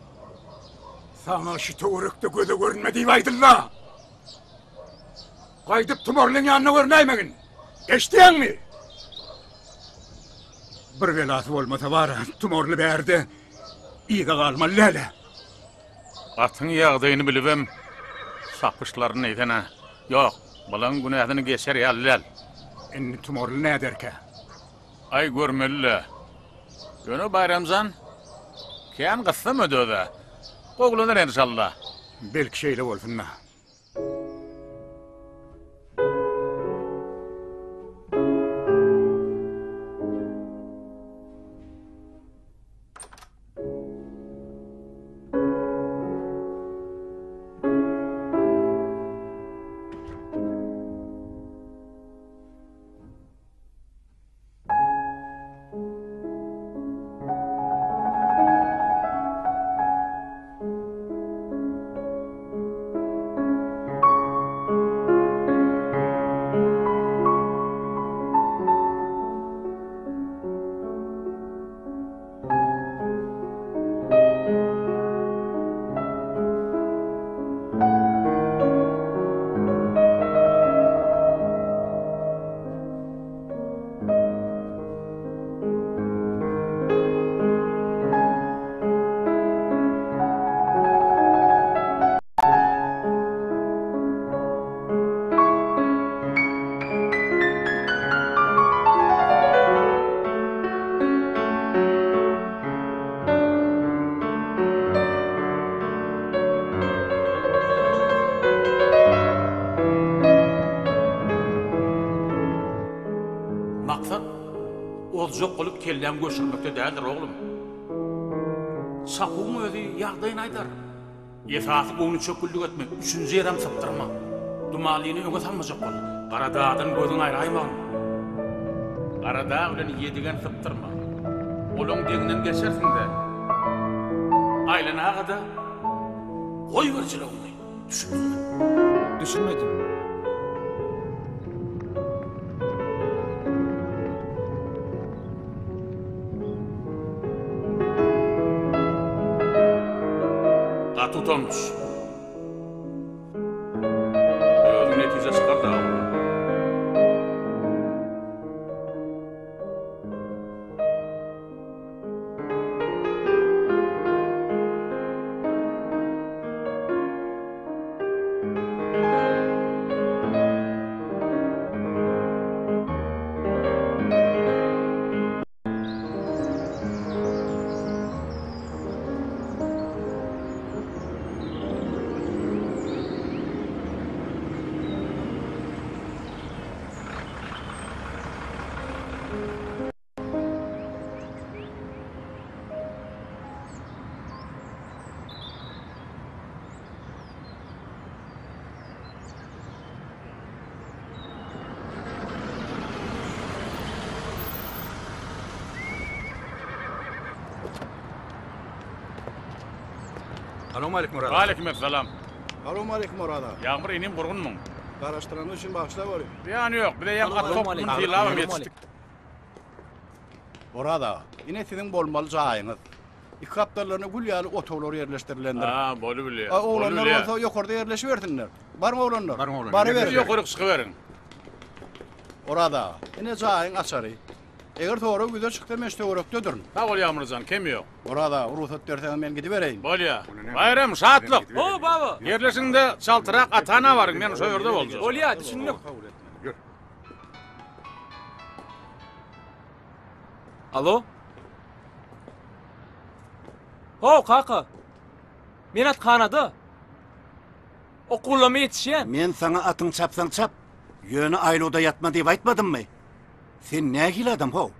Saňa şu töwerekde göze görünme diýip aýdyldy-a. Gaýdyp Tumarlyň ýanyna görünäýmegin. Eşidýäňmi? Bir belasy bolmasa bar-a, Tumarly bärde yza galmaly däl-ä. Atyň ýagdaýyny bilibem çapyşlaryny eýsene. Ýok, bulaň günäsini geçer ýaly däl. Indi Tumarly näderkä? Aý görmeli-le. Ýöne Baýram jan, kän gyssama öz-ä. Gowulanar enşalla. Belki şeýle bolsun-da. Maksat ozjak bolup kelläňi göçürmekde däldir, oglum. Çapuwyň özi ýagdaýyny aýdar. Esasy göwnüçökgünlik etme, üçünji ýerem sypdyrma. Dumanlyny öňe salmajak bol. Gara dagdan gözüňi aýraýmagyn. Gara dag bilen Ýedigen sypdyrma. Olaň deňinden geçersiň-dä. Aýlanaga-da goýber jylawyňy. Düşündiňmi? Düşünmedim. Gaty utanç. Özüň netije çykar-da oglum. Salowmaleýkim Oraz aga. Waleýkim essalam. Salowmaleýkim Oraz aga. Ýagmyr inim gurgunmyň? Garaşdyranyň üçin bagyşla gory. Zyýany ýok, bize ýaňy at topumyny sylabam ýetişdik. Oraz aga, ine siziň bolmaly jaýyňyz. Iki gapdallaryna gül ýaly otaglar ýerleşdirilendir. Ha, bolubilýär. A oglanlar bolsa ýokarda ýerleşibersinler. Baryň oglanlar. Baryň oglanlar. Baryberiň. Ýokaryk çykyberiň. Oraz aga, ine jaýyň açary. Eger sorag ýüze çyksa men şu töwerekdedirin. Sag bol Ýagmyrjan, kemi ýok. Oraz aga, rugsat berseňiz men gidibereýin. Bolýa. Baýram, Şatlyk. Ho, baba. Ýerleşiň-de, çaltrak Atana baryň, men şo ýerde boljak. Bolýa, düşündik. Ýör. Alo? Ho, kaka. Men athanada. Okuwlama ýetişýän. Men saňa atyň çapsaň çap, ýöne aýlawda ýatma diýip aýtmadymmy? Sen nähili adam how?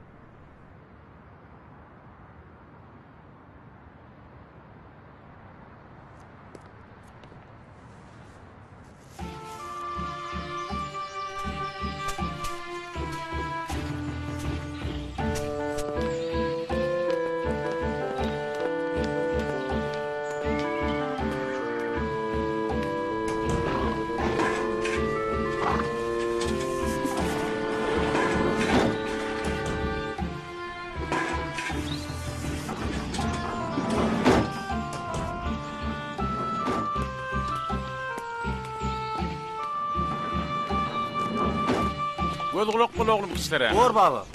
Göz gulak bol oglum kiçilere. Bor baba.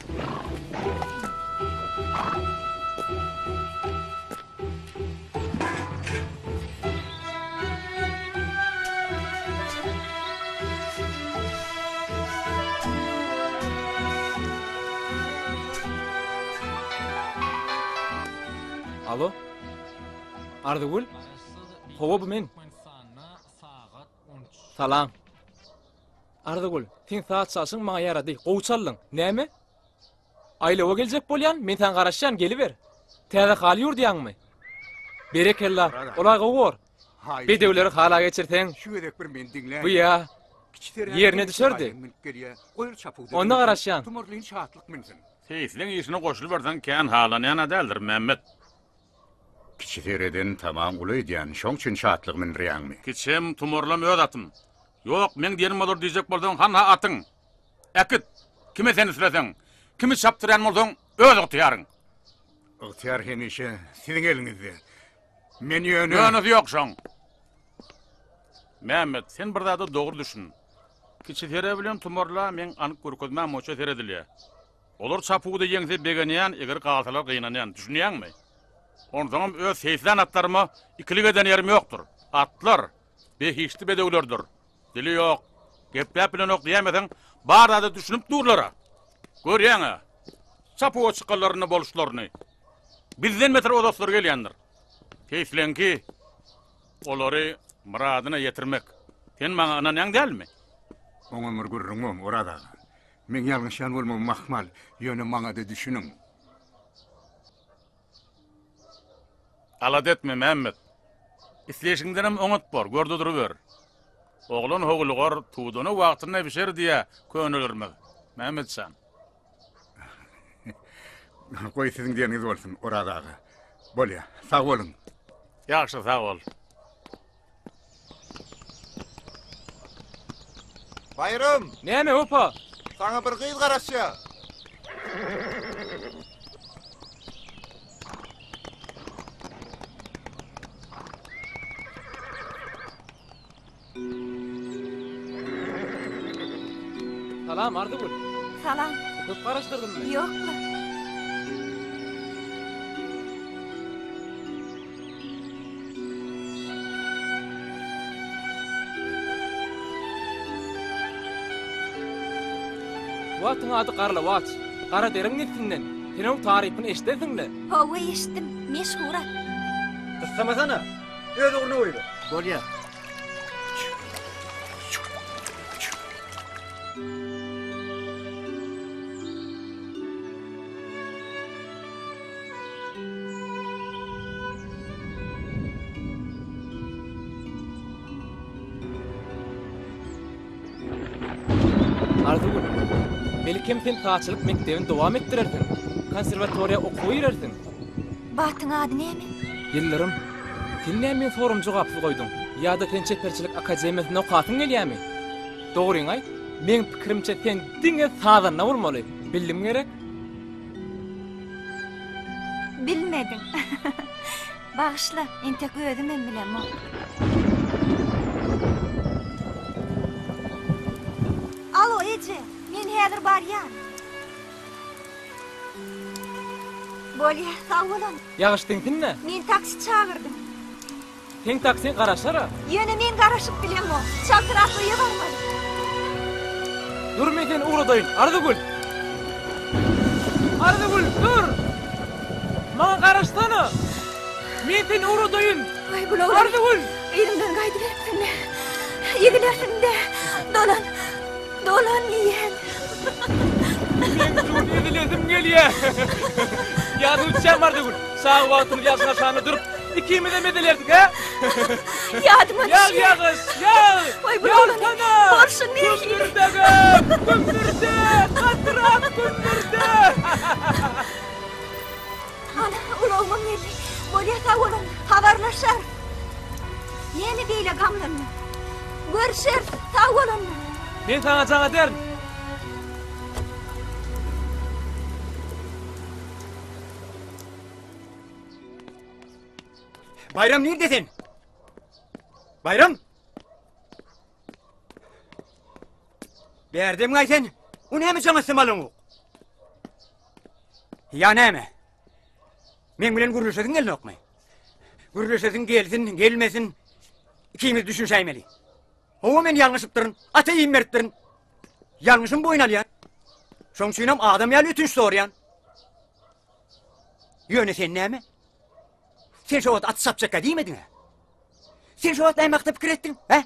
Alo? Arzygül? Hawa bu men. Salam. Arzygül, seň saz çalşyň maňa ýarady. Gowy çaldyň. Näme? Aýlawa geljek bolýan, men saňa garaşýan, geliber. Täze haly ýurdýaňmy? Berekella, olay gowy bor. Bedewleri hala geçirseň, Şu gezek bir meni diňläý. bu ýa Kiçi serä ýerine düşerdi. Münüp gelýä. Goý çapuwda. Onda garaşýan. Tumarlyn şatlyk münsin. Seýisleň işine goşulyberseň kän halanýan-a däldir, Mämmet. Kiçi sereden tamam uly edýän, şoň üçin şatlygy mündirýäňmi? Kiçem, tumarlam öz atym. Ýok, meň diýenim bolar diýjek bolsaň, hanha atyň. Äkit! Kime sen isleseň, kimi çapdyrýan bolsaň, öz ygtyýaryň. Ygtyýar hemişe siziň eliňizde. Men ýöne... Ýönesi ýok şoň. Mämmet, sen bir zada dogry düşün. Kiçi sere bilen tumarla meň anyk görkezmäm boýunça seredilýär. Olar çapuwda ýeňse begenýän, eger galsalar gynanýan. Düşünýäňmi? Onsoňam öz seýislän atlaryma ikilik eden ýerim ýokdur. Atlar behişdi bedewlerdir. Dili ýok, gepläp bilenok diýäýmeseň, bar zada düşünip durlar-a. Görýäň-ä, çapuwa çykanlarynda boluşlaryny. Bizden beter ozaslary gelýändir. Seýisleňki olary myradyna ýetirmek. Sen maňa ynanýaň dälmi? Oňam bir gürrüň bom, Oraz aga. Meň ýalňyşýan bolmagym ahmal, ýöne maňa-da düşüniň. Alada etme, Mämmet. Isleýşiňdenem oňat bor, gör-de duruber. Oglan howlugar, tudana wagtynda bişer diýýä könelerimiz, Mämmet jan. Goý siziň diýeniňiz bolsun, Oraz aga. Bolýa, sag boluň. Ýagşy, sag bol. Baýram! Näme, Wepa? Saňa bir gyz garaşýar. Salam, Arzygül. Salam. Köp garaşdyrdymmy? Ýok-la. Bu atyň ady Garlawaç. Garaderiň neslinden. Sen oň tarypyny eşidensiň-le? Hawa, eşitdim. Meşhur at. Gyssamasana. Öz ugruna goýber. Bolýar. Arzygül, belkem sen sazçylyk mekdebini dowam etdirersiň, konserwatoriýa okuwa girersiň. Batyň ady näme? Ýyldyrym, sen näme meň soragymy jogapsyz goýduň? Ýa-da sen çeperçilik akademiýasynda okasyň gelýärmi? Dogryňy aýt, meň pikirimçe sen diňe sazanda bolmaly, bildim gerek? Bilmediň. Bagyşla, entek özümem bilemok. Alo, eje, men häzir barýan. Bolýa, sag boluň. Ýagyş diňsin-dä. Men taksi çagyrdym. Seň taksiň garaşar-a. Ýöne men garaşyp bilemok. Çaltrak öýe barmaly. Dur men seni ugradaýyn, Arzygül! Arzygül, dur! Maňa garaşsana! Men seni ugradaýyn! Aý, bu oglan. Arzygül! Yzymdan gaýdyberipsiň-le. Ezilersiň-dä. Dolan. Dolan diýýän. Meň şu gün ezilesim gelýä. Ýadyňa düşýärmi Arzygül? Çaga wagtymyz ýagyşyň aşagynda durup, ikimizem ezilerdik, hä? Ýadyma Ýag, düşýär. ýagyş, ýag! Waý, bu oglan Ýagsana! bolşy nähili? Gümmürdegem! Gümmürde! Gatyrak gümmürde! Ana, ulagymam geldi. Bolýa, sag boluň. Habarlaşarys. Näme beýle gamlandyň? Görüşeris, sag boluň. Men saňa jaň ederin. Baýram nirde sen? Baýram! Bärdemiň-aý sen? O näme jaň etsem alaňok? Ýa näme? Meň bilen gürleşesiň gelnokmy? Gürleşesiň gelsin, gelmesin, ikimiz düşünşäýmeli. Hawa men ýalňyşypdyryn, ata iým beripdirin. Ýalňyşymy boýun alýan. Şoň üçinem adam ýaly ötünç soraýan. Ýöne sen näme? Sen şo wagt aty çapjakka diýmediň-ä? Sen şo wagt näme hakda pikir etdiň, hä?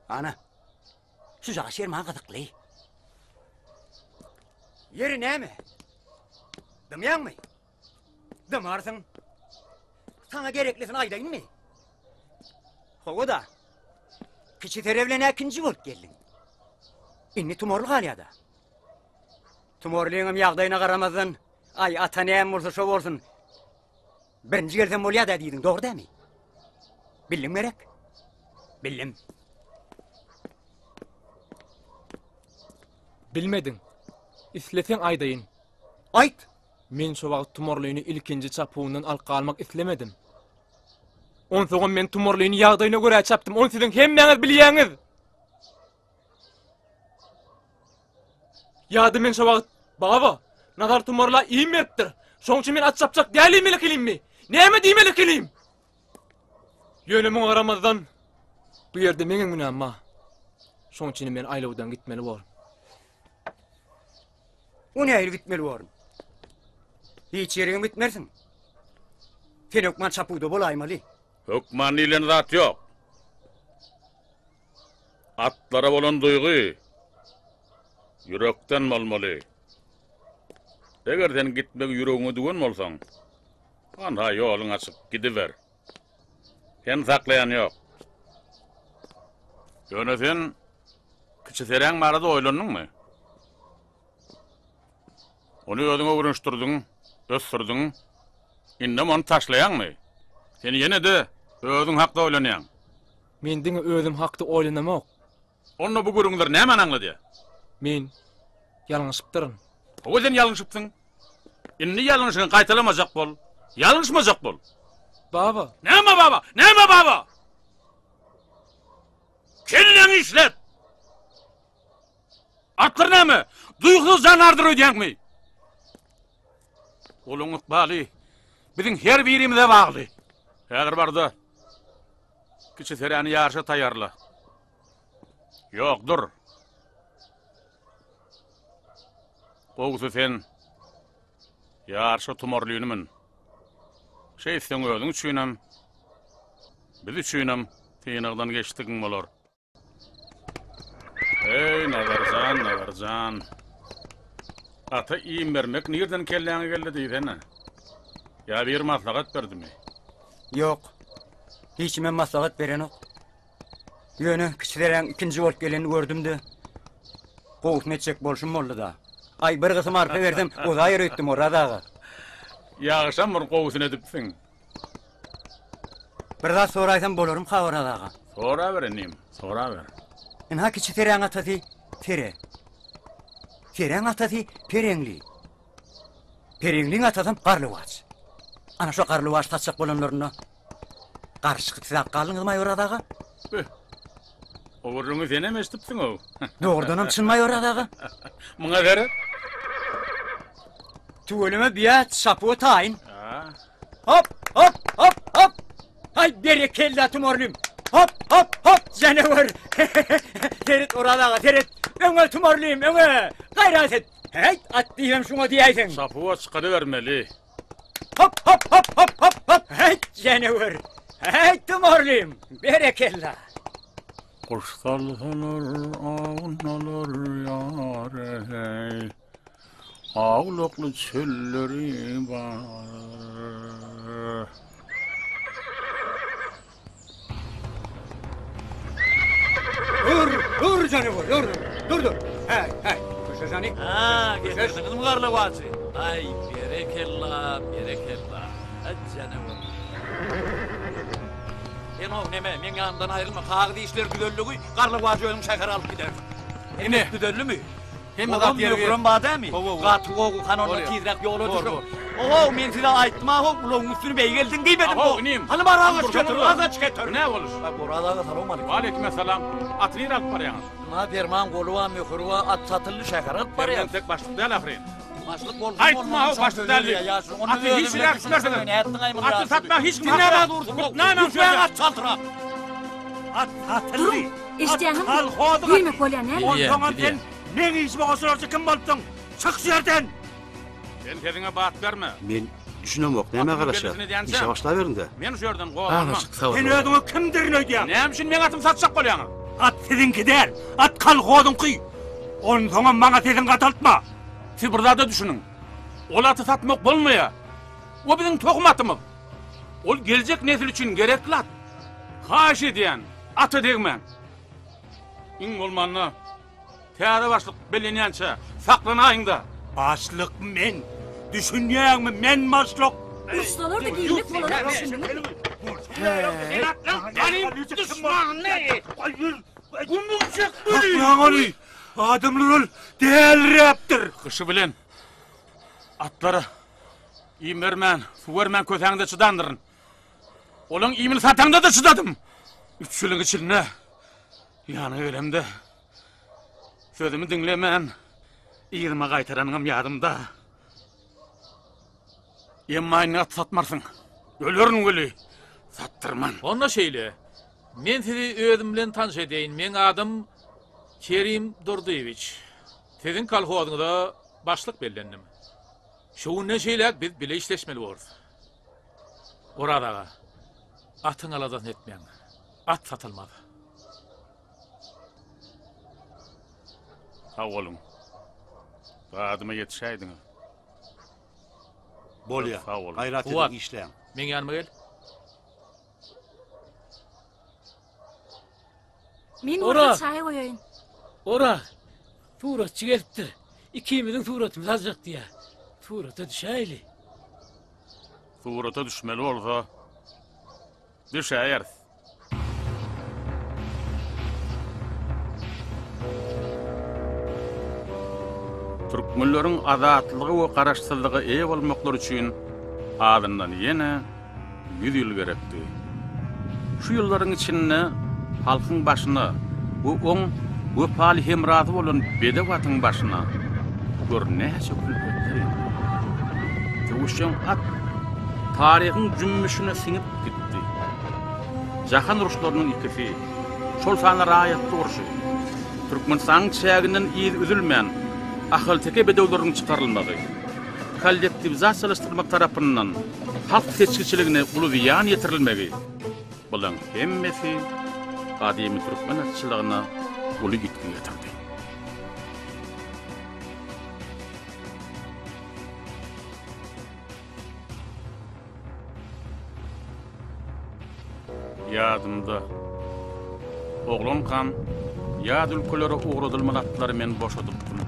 Ana, şujagaz ýer maňa gyzykly. Ýeri näme? Dymýaňmy? Dymarsyň. Saňa gereklisini aýdaýynmy? Hawa-da. Kiçi sere bilen äkinji bolup geldiň. Indi tumarly galýa-da. Tumarlyňam ýagdaýyna garamazdan, aý, ata näme bolsa şo bolsun. Birinji gelsem bolýa-da diýdiň, dogry dämi? Bildim gerek? Bildim. Bilmediň. Isleseň aýdaýyn. Aýt! Men şo wagt Tumarlyny ilkinji çapuwyndan alyp galmak islemedim. Onsoňam men Tumarlyny ýagdaýyna görä çapdym, ony siziň hemmäňiz bilýäňiz! Ýa-da men şo wagt, Baba, Nazar Tumarla iým beripdir. Şoň üçin men at çapjak däl diýmeli ekenimmi? Näme diýmeli ekenim? Ýöne muňa garamazdan, bu ýerde meňem günäm bar. Şoň üçin men aýlawdan gitmeli borun. O nähili gitmeli borun? Hiç ýerigem gitmersiň. Sen hökman çapuwda bolaýmaly. Hökman diýlen zat ýok. Atlara bolan duýgy ýürekden bolmaly. Eger sen gitmegi ýüregiňe düwen bolsaň, anha ýoluň açyk, gidiber. Seni saklaýan ýok. Ýöne sen kiçi seräň barada oýlandyňmy? Ony özüň öwrenişdirdiň, ösdürdiň. Indem ony taşlaýaňmy? Sen ýene-de özüň hakda oýlanýaň. Men diňe özüm hakda oýlanamok. Onda bu gürrüňler nämäni aňladýar? Men ýalňyşypdyryn. Hawa sen ýalňyşypsyň. Indi ýalňyşyňy gaýtalamajak bol. Ýalňyşmajak bol. Baba. Näme baba? Näme baba? Kelläňi işlet! Atlar näme? Duýgusyz jandardyr öýdýäňmi? Olaň ykbaly biziň her birimize bagly. Häzir bar-da, kiçi seräni ýaryşa taýýarla. Ýok, dur. Gowusy sen ýaryşa tumarlyny mün. Şeýtseň özüň üçinem, biz üçinem synagdan geçdigiň bolar. Eý, Nazarjan, Nazarjan. Ata iým bermek nirden kelläňe geldi diýsene. Ýa biri maslahat berdimi? Ýok. Hiç kimem maslahat berenok. Ýöne kiçi deräň ikinji bolup gelenini gördüm-de, gowusyny etjek bolşum boldy-da. Aý, bir gysym arpa bersem, ozaýar öýtdüm, Oraz aga. Ýagşam bir gowusyny edipsiň. Bir zat soraýsam bolarmyka Oraz aga? Soraber inim, soraber. Ynha kiçi Seräň atasy Sere. Seräň atasy Pereňli. Pereňliň atasam Garlywaç. Ana şo Garlywaç satjak bolanlarynda garşy çykyp siz alyp galdyňyzmaý Oraz aga? Büh. O gürrüňi senem eşidipsiň-ow. Dogrudanam çynmaý Oraz aga? Muňa seret. Tüweleme biýa çapuwa taýyn. Hop, hop, hop, hop. Ay berekella tumarlym. Hop, hop, hop, janawer. Seret Oraz aga, seret. Öňe tumarlym, öňe. Gaýrat et. Heý, at diýem şuňa diýäýseň. Çapuwa çykarybermeli. Hop, hop, hop, hop, hop, hop. Heý, janawer. Heý, tumarlym. Berekella. Guş salsalar, awunalar ýar eý. Awlakly çölleri bar. Dur, dur janawer, dur, dur, dur. Hey, hey, köşeş hany. Ha, getirdiňizmi garlawaçy? Aý, berekella, berekella. Aý, janawer. Sen-ow, neme, meň ýanymdan aýrylma, kagyz işleri düzeldigi, garlawajy özüň şähere alyp gidersiň. Ine, düzeldimi? Hemme zat ýeri Möhürem bar dämi? Gaty gowy, hany onda tizräk ýola düşüň. Ohow, men size aýtdym-a-how, ulagyň üstüni beýgeldiň diýmedim Ahow, inim. Hany bar agaç getir, agaç getir. Bu nä boluş? Oraz aga, salowmaleýkim. Waleýkimessalam. Aty nirä alyp barýaňyz? Ynha, perman goly bar, möhüri bar, at satyldy, şähere alyp barýas. Sen entek başlyk däl ahyryn. Başlyk bolsun, Aýtma-how, başlyk däl diýip. Aty hiç ýere äkitmersiňiz. Aty satmaga hiç kim haky ýok. Nämäň sözi? At çaltrak. At satyldy. Eşidýäňizmi? Diýmek bolýar näme? Onsoňam sen meň işime goşularçy kim bolupsyň? Çyk şu ýerden! Sen sesiňe bat berme. Men düşünemok, nämä garaşýas? Işe başlaberiň-dä. Men şu ýerden gozganman. Azajyk sabyr Sen özüňi kimdirin öýdýäň? Näme üçin meň atymy satjak bolýaňyz? At siziňki däl, at kolhozyňky. Onsoňam maňa sesiňi gataltma. Siz bir zada düşüniň. Ol aty satmak bolmaýar. O biziň tohum atymyz. Ol geljek nesil üçin gerekli at. Haýyş edýän, ata degmäň. Iň bolmanda täze başlyk bellenýänçä saklanaýyň-da. Başlyk men. Düşünýäňmi, men başlyk. Uruşsalar-da girmek bolanok düşündiňizmi? Saklaň ony! Adamlar ol däliräpdir. Gyşy bilen atlara iým bermän, suw bermän kösäňde çydandyryn. Olaň iýmini sataňda-da çydadym. Üç ýylyň içinde ýanyňa gelemde sözümi diňlemän yzyma gaýtaranyňam ýadymda. Emma indi at satmarsyň. Ölerin weli, satdyrman. Onda şeýle, men sizi özüm bilen tanyş edeýin, meň adym Kerim Durdyýewiç. Siziň kolhozyňyza başlyk bellendim. Şu günden şeýläk biz bile işleşmeli borus. Oraz aga, atyň aladasyny etmäň. At satylmaz. Sag boluň. Dadyma ýetişäýdiňiz. Bolýa. Sag boluň. Gaýrat Kuwwat, ediň işläň. meň ýanyma gel. Men Oraz! bolsa çaý goýaýyn. Oraz! Suratçy gelipdir. Ikimiziň suratymyzy aljak diýýär. Surata düşäýli. Surata düşmeli bolsa. Düşäýeris. Türkmenleriň azatlyga we garaşsyzlyga eýe bolmaklary üçin azyndan ýene 100 ýyl gerekdi. Şu ýyllaryň içinde halkyň başyna we oň wepaly hemrasy bolan bedew atyň başyna gör näçe külpetler indi. Söweşjeň at taryhyň jümmüşine siňip gitdi. Jahan uruşlarynyň ikisi, şol sanda raýatlyk urşy, Türkmenistanyň çäginden yz üzülmän ahalteke bedewleriniň çykarylmagy, kollektiwizasiýalaşdyrmak tarapyndan halk seçgiçiligine uly zyýan ýetirilmegi, bulaň hemmesi gadymy türkmen atçylygyna uly ýitgi getirdi. Ýadymda. Oglankam ýat ülkelere ugradylmaly atlary men boşadypdym.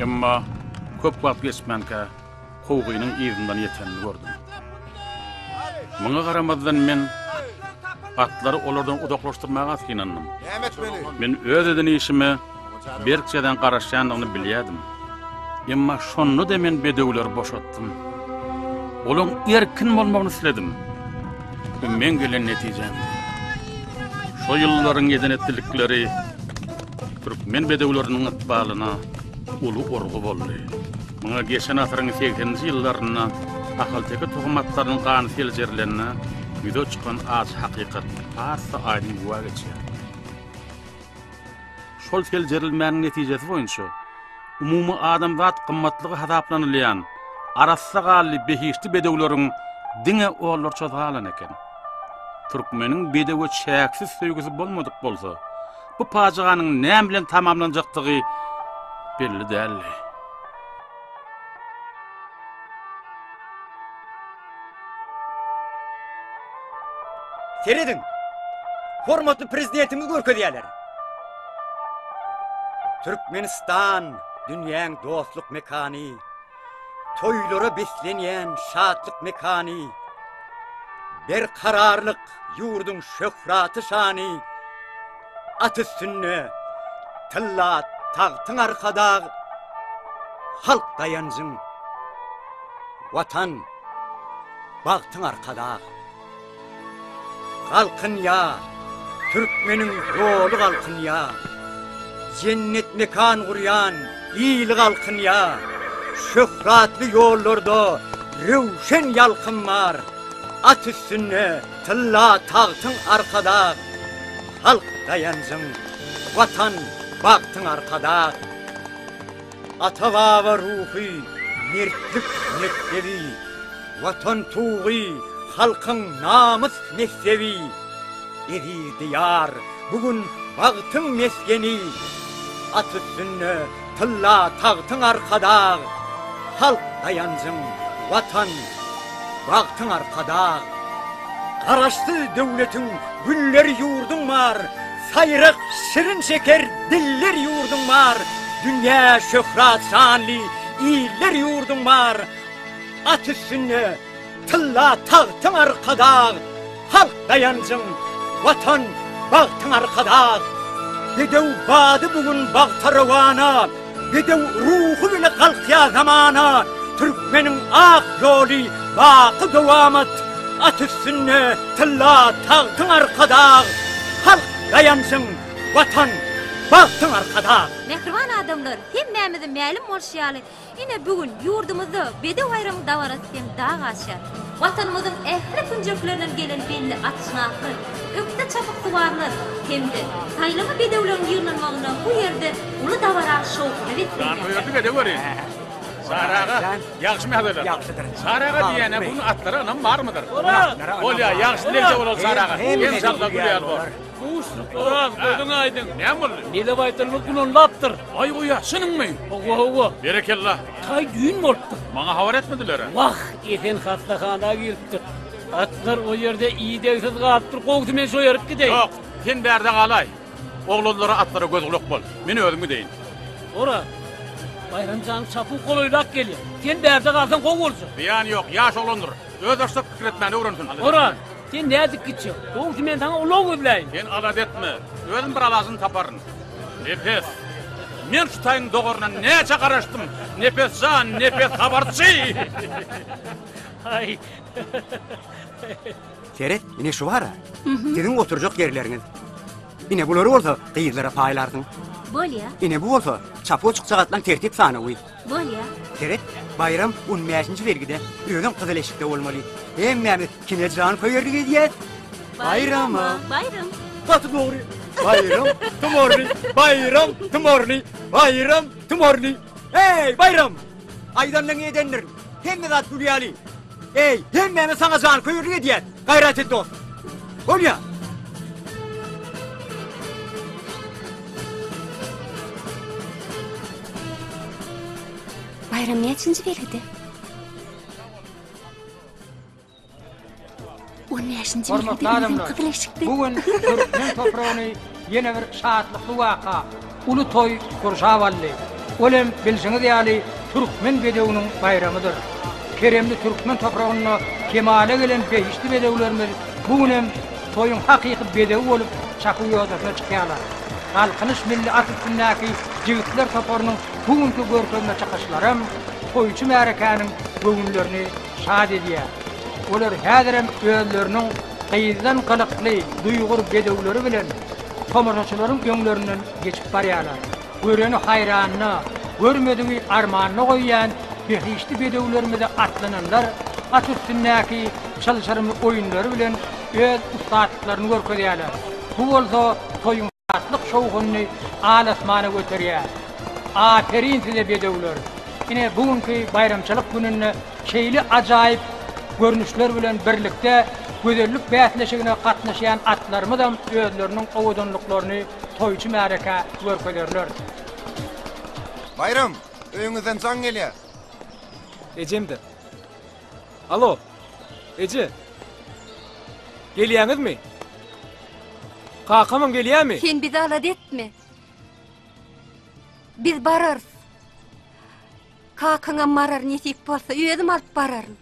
Emma köp wagt geçmänkä kowgynyň yzyndan ýetenini gördüm. Muňa garamazdan men atlary olardan uzaklaşdyrmaga synandym. Men öz eden işime berk jezaň garaşýandygyny bilýärdim. Emma şonda-da men bedewleri boşatdym. Olaň erkin bolmagyny isledim. Bu meň gelen netijämdi. Şo ýyllaryň eden-etdilikleri türkmen bedewleriniň ykbalyna uly urgy boldy. Muňa geçen asyryň segseninji ýyllarynda ahalteke tohum atlarynyň gany seljerilende ýüze çykan ajy hakykat has-da aýdyň güwä geçýär. Şol seljerilmäniň netijesi boýunça, umumy adamzat gymmatlygy hasaplanylýan arassa ganly behişdi bedewleriň diňe onlarçasy galan eken. Türkmeniň bedewe çäksiz söýgüsi bolmadyk bolsa, bu pajyganyň näme bilen tamamlanjakdygy belli däldi. Serediň! Hormatly Prezidentimiz görkezýärler. Türkmenistan dünýäň dostluk mekany, toýlara beslenýän şatlyk mekany, berkararlyk ýurduň şöhraty-şany, at üstünde tylla tagtyň Arkadag, halk daýanjyň, Watan, bagtyň Arkadag. Galkynýa, türkmeniň ýoly galkynýa. Jennet mekan gurýan ili galkynýa. Şöhratly ýollarda röwşen ýalkym bar. At üstünde tylla tagtyň Arkadag. Halk daýanjyň, Watan bagtyň Arkadag. Ata-baba ruhy, mertlik mekdebi, Watan tugy, halkyň namys messebi. Eziz Diýar, bu gün bagtyň mesgeni, At üstünde tylla tagtyň Arkadag, Halk daýanjyň, Watan, bagtyň Arkadag. Garaşsyz döwletiň gülleri ýurduň bar, Saýrak şirin-şeker diller ýurduň bar, Dünýä şöhrat-şanly iller ýurduň bar, At üstünde tylla tagtyň Arkadag, Halk daýanjyň, Watan, bagtyň Arkadag! Bedew bady bu gün bagta rowana, Bedew ruhy bile galkýar zamana, Türkmeniň ak ýoly baky dowamat, At üstünde tylla tagtyň Arkadag, Halk daýanjyň, Watan, bagtyň Arkadag! Mähriban adamlar, hemmämize mälim bolşy ýaly, Ine, bu gün ýurdumyzda Bedew baýramyň dabarasy hem dag aşýar. Watanymyzyň ähli künjeklerinden gelen belli atşynaslar, ökde çapyksuwarlar hem-de saýlama bedewleriň ýygnanmagynda bu ýerde uly dabara şowhuna beslenýär. Janköýerlik edeweriň. Çary aga, ýagşymy ýagdaýlar? Ýagşydyr. Çary aga diýýän-ä, bu gün atlara ynam barmydyr? Bolýar, ýagşy dilegde bolaly Çary aga. Enşalla gül ýaly bor. Buşluk Oraz, gözüň aýdyň. Näme boldy? Mele baýtalymyz gunanlapdyr. Aý goýa, çynyňmy? Hawa, hawa. Berekella. Taý düýn bolupdyr. Maňa habar etmediler-ä. Wah, Esen hassahana giripdir. Atlar o ýerde idegsiz galypdyr. Gowusy men şo ýerik gideýin. Ýok, sen bärde galaý. Oglanlara, atlara göz-gulak bol. Men özüm gideýin. Oraz, Baýram janyň çapuw golaýlap gelýär. Sen bärde galsaň gowy boljak. Zyýany ýok, ýaş oglandyr. Özbaşdak pikir etmäni öwrensin. Oraz! Sen nädip gitjek? Gowusy men saňa ulag gözläýin. Sen alada etme. Özüm bir alajyny taparyn. Nepes, men şu taýyň dogaryna näçe garaşdym. Nepes jan, Nepes habarçy! Aý. Seret, ine şu bar-a. Siziň oturjak ýerleriňiz. Ine bulary bolsa gyzlara paýlarsyň. Bolýa. Ine bu bolsa çapuwa çykjak atlaň tertip sanawy. Bolýa. Seret, Baýram on bäşinji belgide, özem gyzyl eşikde bolmaly. Hemmämiz kime janköýerlik edýäs? Baýrama! Baýram! Gaty dogry! Baýram tumorly! Baýram tumorly! Baýram tumorly! Eý, Baýram! Aýdanyň edendir. Hemme zat gül ýaly. Eý, hemmämiz saňa janköýerlik edýäs. Gaýrat et dost. Bolýa. Baýram näçinji belgide? On bäşinji Hormatly belgide özem adamlar, gyzyl eşikde. bu gün türkmen topragyny ýene bir şatlykly waka, uly toý gurşap aldy. Ol hem bilşiňiz ýaly türkmen bedewiniň baýramydyr. Keremli türkmen topragynda kemala gelen behişdi bedewlerimiz bu gün hem toýuň hakyky bezegi bolup çapuw ýodasyna çykýarlar. Galkynyş milli at üstündäki jigitler toparynyň bu günki görkezme çykyşlaram toýçy märekäniň göwünlerini şat edýär. Olar häzirem özleriniň gyzdan gylykly, duýgur bedewleri bilen tomaşaçylaryň öňlerinden geçip barýarlar. Göreni haýranda, görmedigi armanda goýýan behişdi bedewlerimize atlananlar at üstündäki çylşyrymly oýunlary bilen öz ussatlyklaryny görkezýärler. Bu bolsa toýuň şatlyk şowhunyny al-asmana göterýär. Aperin size bedewler! Ine bu günki baýramçylyk gününde şeýle ajaýyp görnüşler bilen birlikde gözellik bäsleşigine gatnaşýan atlarymyzam özleriniň owadanlyklaryny toýçy märekä görkezerler. Baýram, öýüňizden jaň gelýär. Ejemdir. Alo, eje. Gelýäňizmi? Kakamam gelýärmi? Sen bizi alada etme. Biz bararys. Kakaňam barar nesip bolsa, özüm alyp bararyn.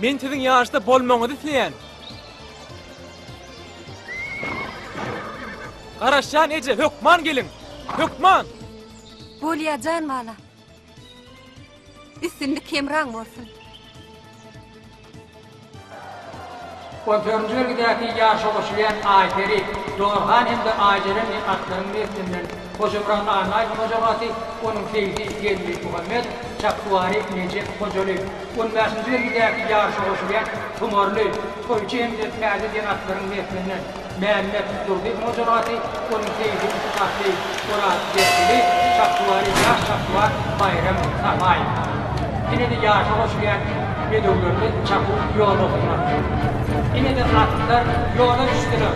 Men siziň ýaşda bolmagyňyzy isleýän. Garaşýan eje, hökman geliň. Hökman! Bolýa jan balam. Üstünlik hemraň bolsun. On dördünji belgidäki ýaryşa goşulýan Aýperi, Dorhan hem-de Aýjeren diýen atlaryň neslinden Hojamyrat Annaýewiň hojagasy, onuň seýsi Geldi Muhammedow, çapduwary Nejep Hojalyýew. On bäşinji belgidäki ýaryşa goşulýan Tumarly, Toýçy hem-de Täze diýen atlaryň neslinden Mämmet Durdyýewiň hojagasy, onuň seýsi ussatly Oraz Berkili, çapduwary ýaş çapduwar Baýram Sapaýew. Ine-de ýaşa goşulýan bedewlerimiz çapuw ýodasynda. Ine-de atlar ýola düşdüler.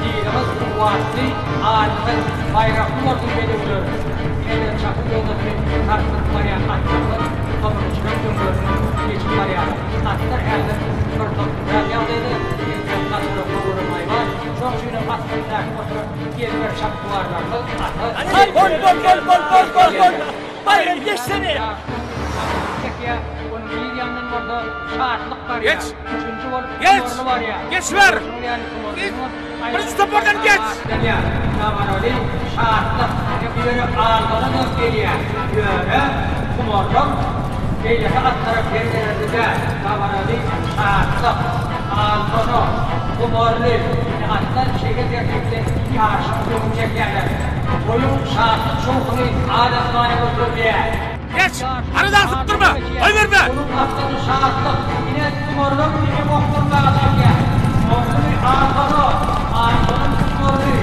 Yzyňyz kuwwatly, adyňyz baýrakly bolsun bedewler! Ine-de çapuw ýodasyny sarsdyryp barýan atlarymyz tomaşaçylaryň öňlerinden geçip barýarlar. Atlar häzir bir toprak ýagdaýda, entek gaçyrak göwrüm haýwan. Şonuň üçin hem at üstündäki oturan ezber çapduwarlarymyz ata Haý, bol, bol, bol, bol, bol, bol, bol! Baýram, geçsene! Çekýär, onuň yz ýanyndan bolsa Şatlyk barýar. Geç! Üçünji bolup Geç! Tumarly barýar. Geçiber! Şonuň ýaly Tumarlynyňam Birinji topardan geç! Atlanýar. Dabaraly Şatlyk ine bu ýere aldananam gelýär. Ýöne Tumarlam beýleki atlara per bererli däl. Dabaraly Şatlyk, Altona, Tumarly ine atlar şeýle tertipde ýaryşyň öňüni çekýärler. Toýuň şatlyk-şowhuny al-asmana göterilýär. Geç! Aradan sypdyrma! Goýberme! Onuň maksady şatlyk, ine tumarlar ine gopdurmaga çekýär. Tumarly Altona, Altonam tumarly.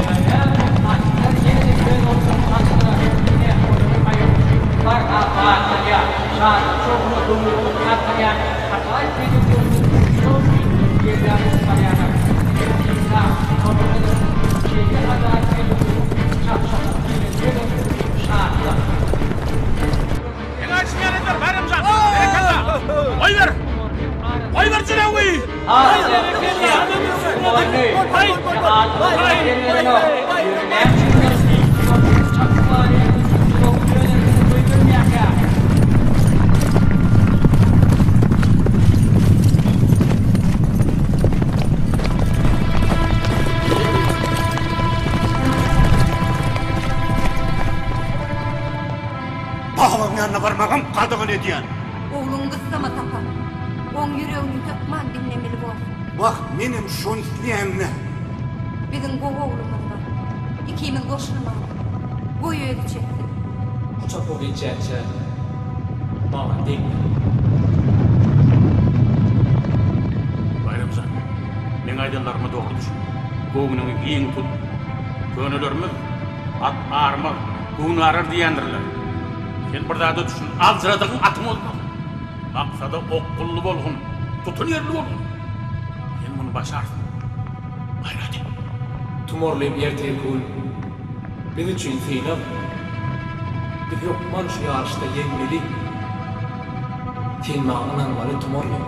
Ýöne atlar ýene-de öz ornuny çalyşdylar. Ine olaryň aýagujy barha batlanýar. Şatlyk-şowhuna göwünlik artdyrýan ajaýyp bedewlerimiz şol ýerden uçup barýarlar. Ine synlap, tomaşa ediň. Şeýle ajaýyp bedewleriň çapyşygynyň diýleni şatlyk. Seň aýdyşyň ýaly eder, Baýram jan. Berekella. Goýber. Goýber jylawy. barmagam gadagan edýän. Ogluňy gyssama Sapar. Oň ýüregini hökman diňlemeli borsuň. Wah, menem şony isleýän-dä. Biziň gowy oglumyz bar. Ikimiz goşulmaly. Goý özi çeksin. Şu çapuw geçýänçä maňa degme. Baýram jan, meň aýdanlaryma dogry düşün. Göwnüňi giň tut. Könelerimiz At armaz, göwün arar diýendirler. Sen bir zada düşün, aljyradygyň atyň bolmaz. Maksada okgunly bolgun, tutanýerli bolgun. Sen muny başarsyň. Gaýrat et. Tumarlym ertirki gün biz üçin synag. Biz hökman şu ýaryşda ýeňmeli. Sen maňa ynanmaly Tumarlym.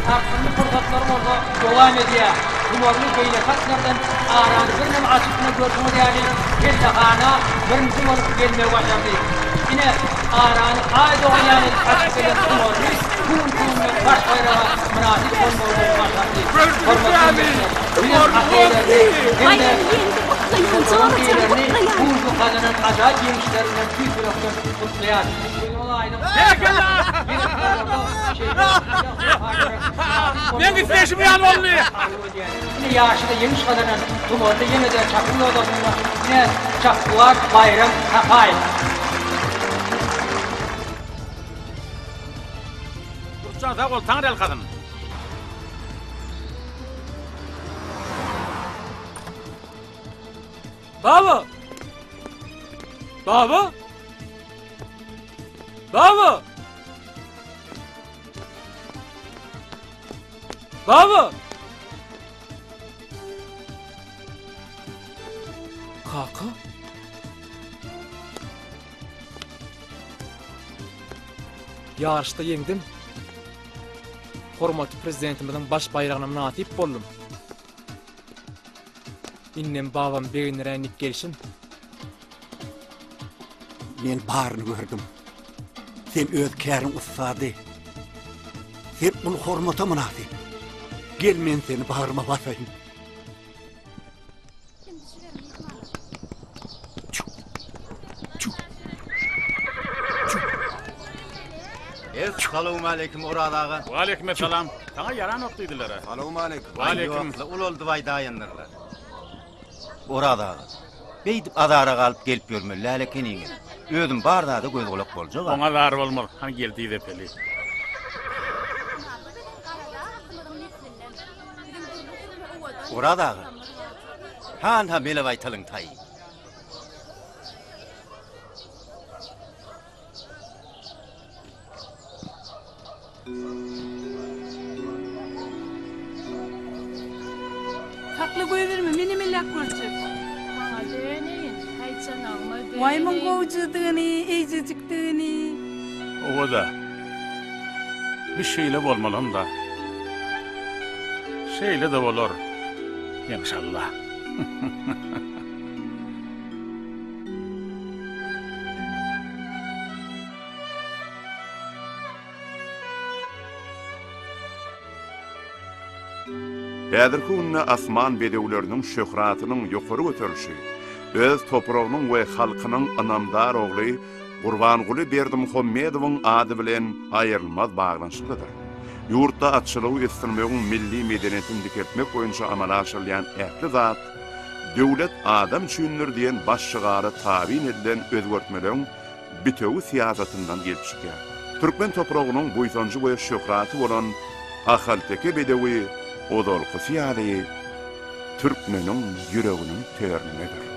Dartgynly pursatlar bolsa dowam edýär. Tumarly beýleki atlardan arany birneme açypmy görşüňiz ýaly pellehana birinji bolup gelmegi başardy. Ine, arany Aý dogan ýaly edip açyp gelen Tumarly bu günki günde baş baýraga mynasyp bolmagy başardy. Hormatly ildeşler, biziň at eýelerini hem-de toparyň eýelerini bu günki gazanan ajaýyp ýeňişleri bilen tüýs ýürekden gutlaýarys. Meň isleýşim ýaly boldy. Ine ýaşyda ýeňiş gazanan Tumarly ýene-de çapuw ýodasynda ine çapguwar Baýram Sapaýew. Durçan sag bol taňryýalkasyn. Baba! Baba! Baba! Baba! Kaka? Ýaryşda ýeňdim. Hormatly Prezidentimiziň baş baýragyna mynasyp boldum. Indem babam begendiräýinlik gelşim. Men baryny gördüm. Sen öz käriň ussady. Sen uly hormata mynasyp. Gel men seni bagryma basaýyn. Essalawmaleýkim Oraz aga. Waleýkim essalam. Saňa ýaranok diýdiler-ä. Salowmaleýkim. Waleýkim. Ýokla, ulaldyp aýdaýandyrlar. Oraz aga, beýdip azara galyp gelip ýörmeli däl ekeniňiz. Özüm bar zada göz-gulak boljag-a. Oňa zar bolmaz. Hany gel dyz epeli. Oraz aga, hanha mele baýtalyň taýy. Sakla goýberme, menem elläp görjek. Maňa döneýin, haýçanagyma döneýin. Waý muň gowjydygyny, eýjejikdigini. Oba-da. Bi şeýle bolmalam-da. Şeýle-de bolar, enşalla. Häzirki günde asman bedewleriniň şöhratynyň ýokary göterilişi, öz topragynyň we halkynyň ynamdar ogly Gurbanguly Berdimuhamedowyň ady bilen aýrylmaz baglanyşyklydyr. Ýurtda atçylygy ösdürmegiň milli medeniýetini dikeltmek boýunça amala aşyrylýan ähli zat Döwlet adam üçindir diýen baş şygara tabyn edilen özgertmeleriň bitewi syýasatyndan gelip çykýar. Türkmen topragynyň buýsanjy we şöhraty bolan ahalteke bedewi ozalkysy ýaly türkmeniň ýüreginiň töründedir.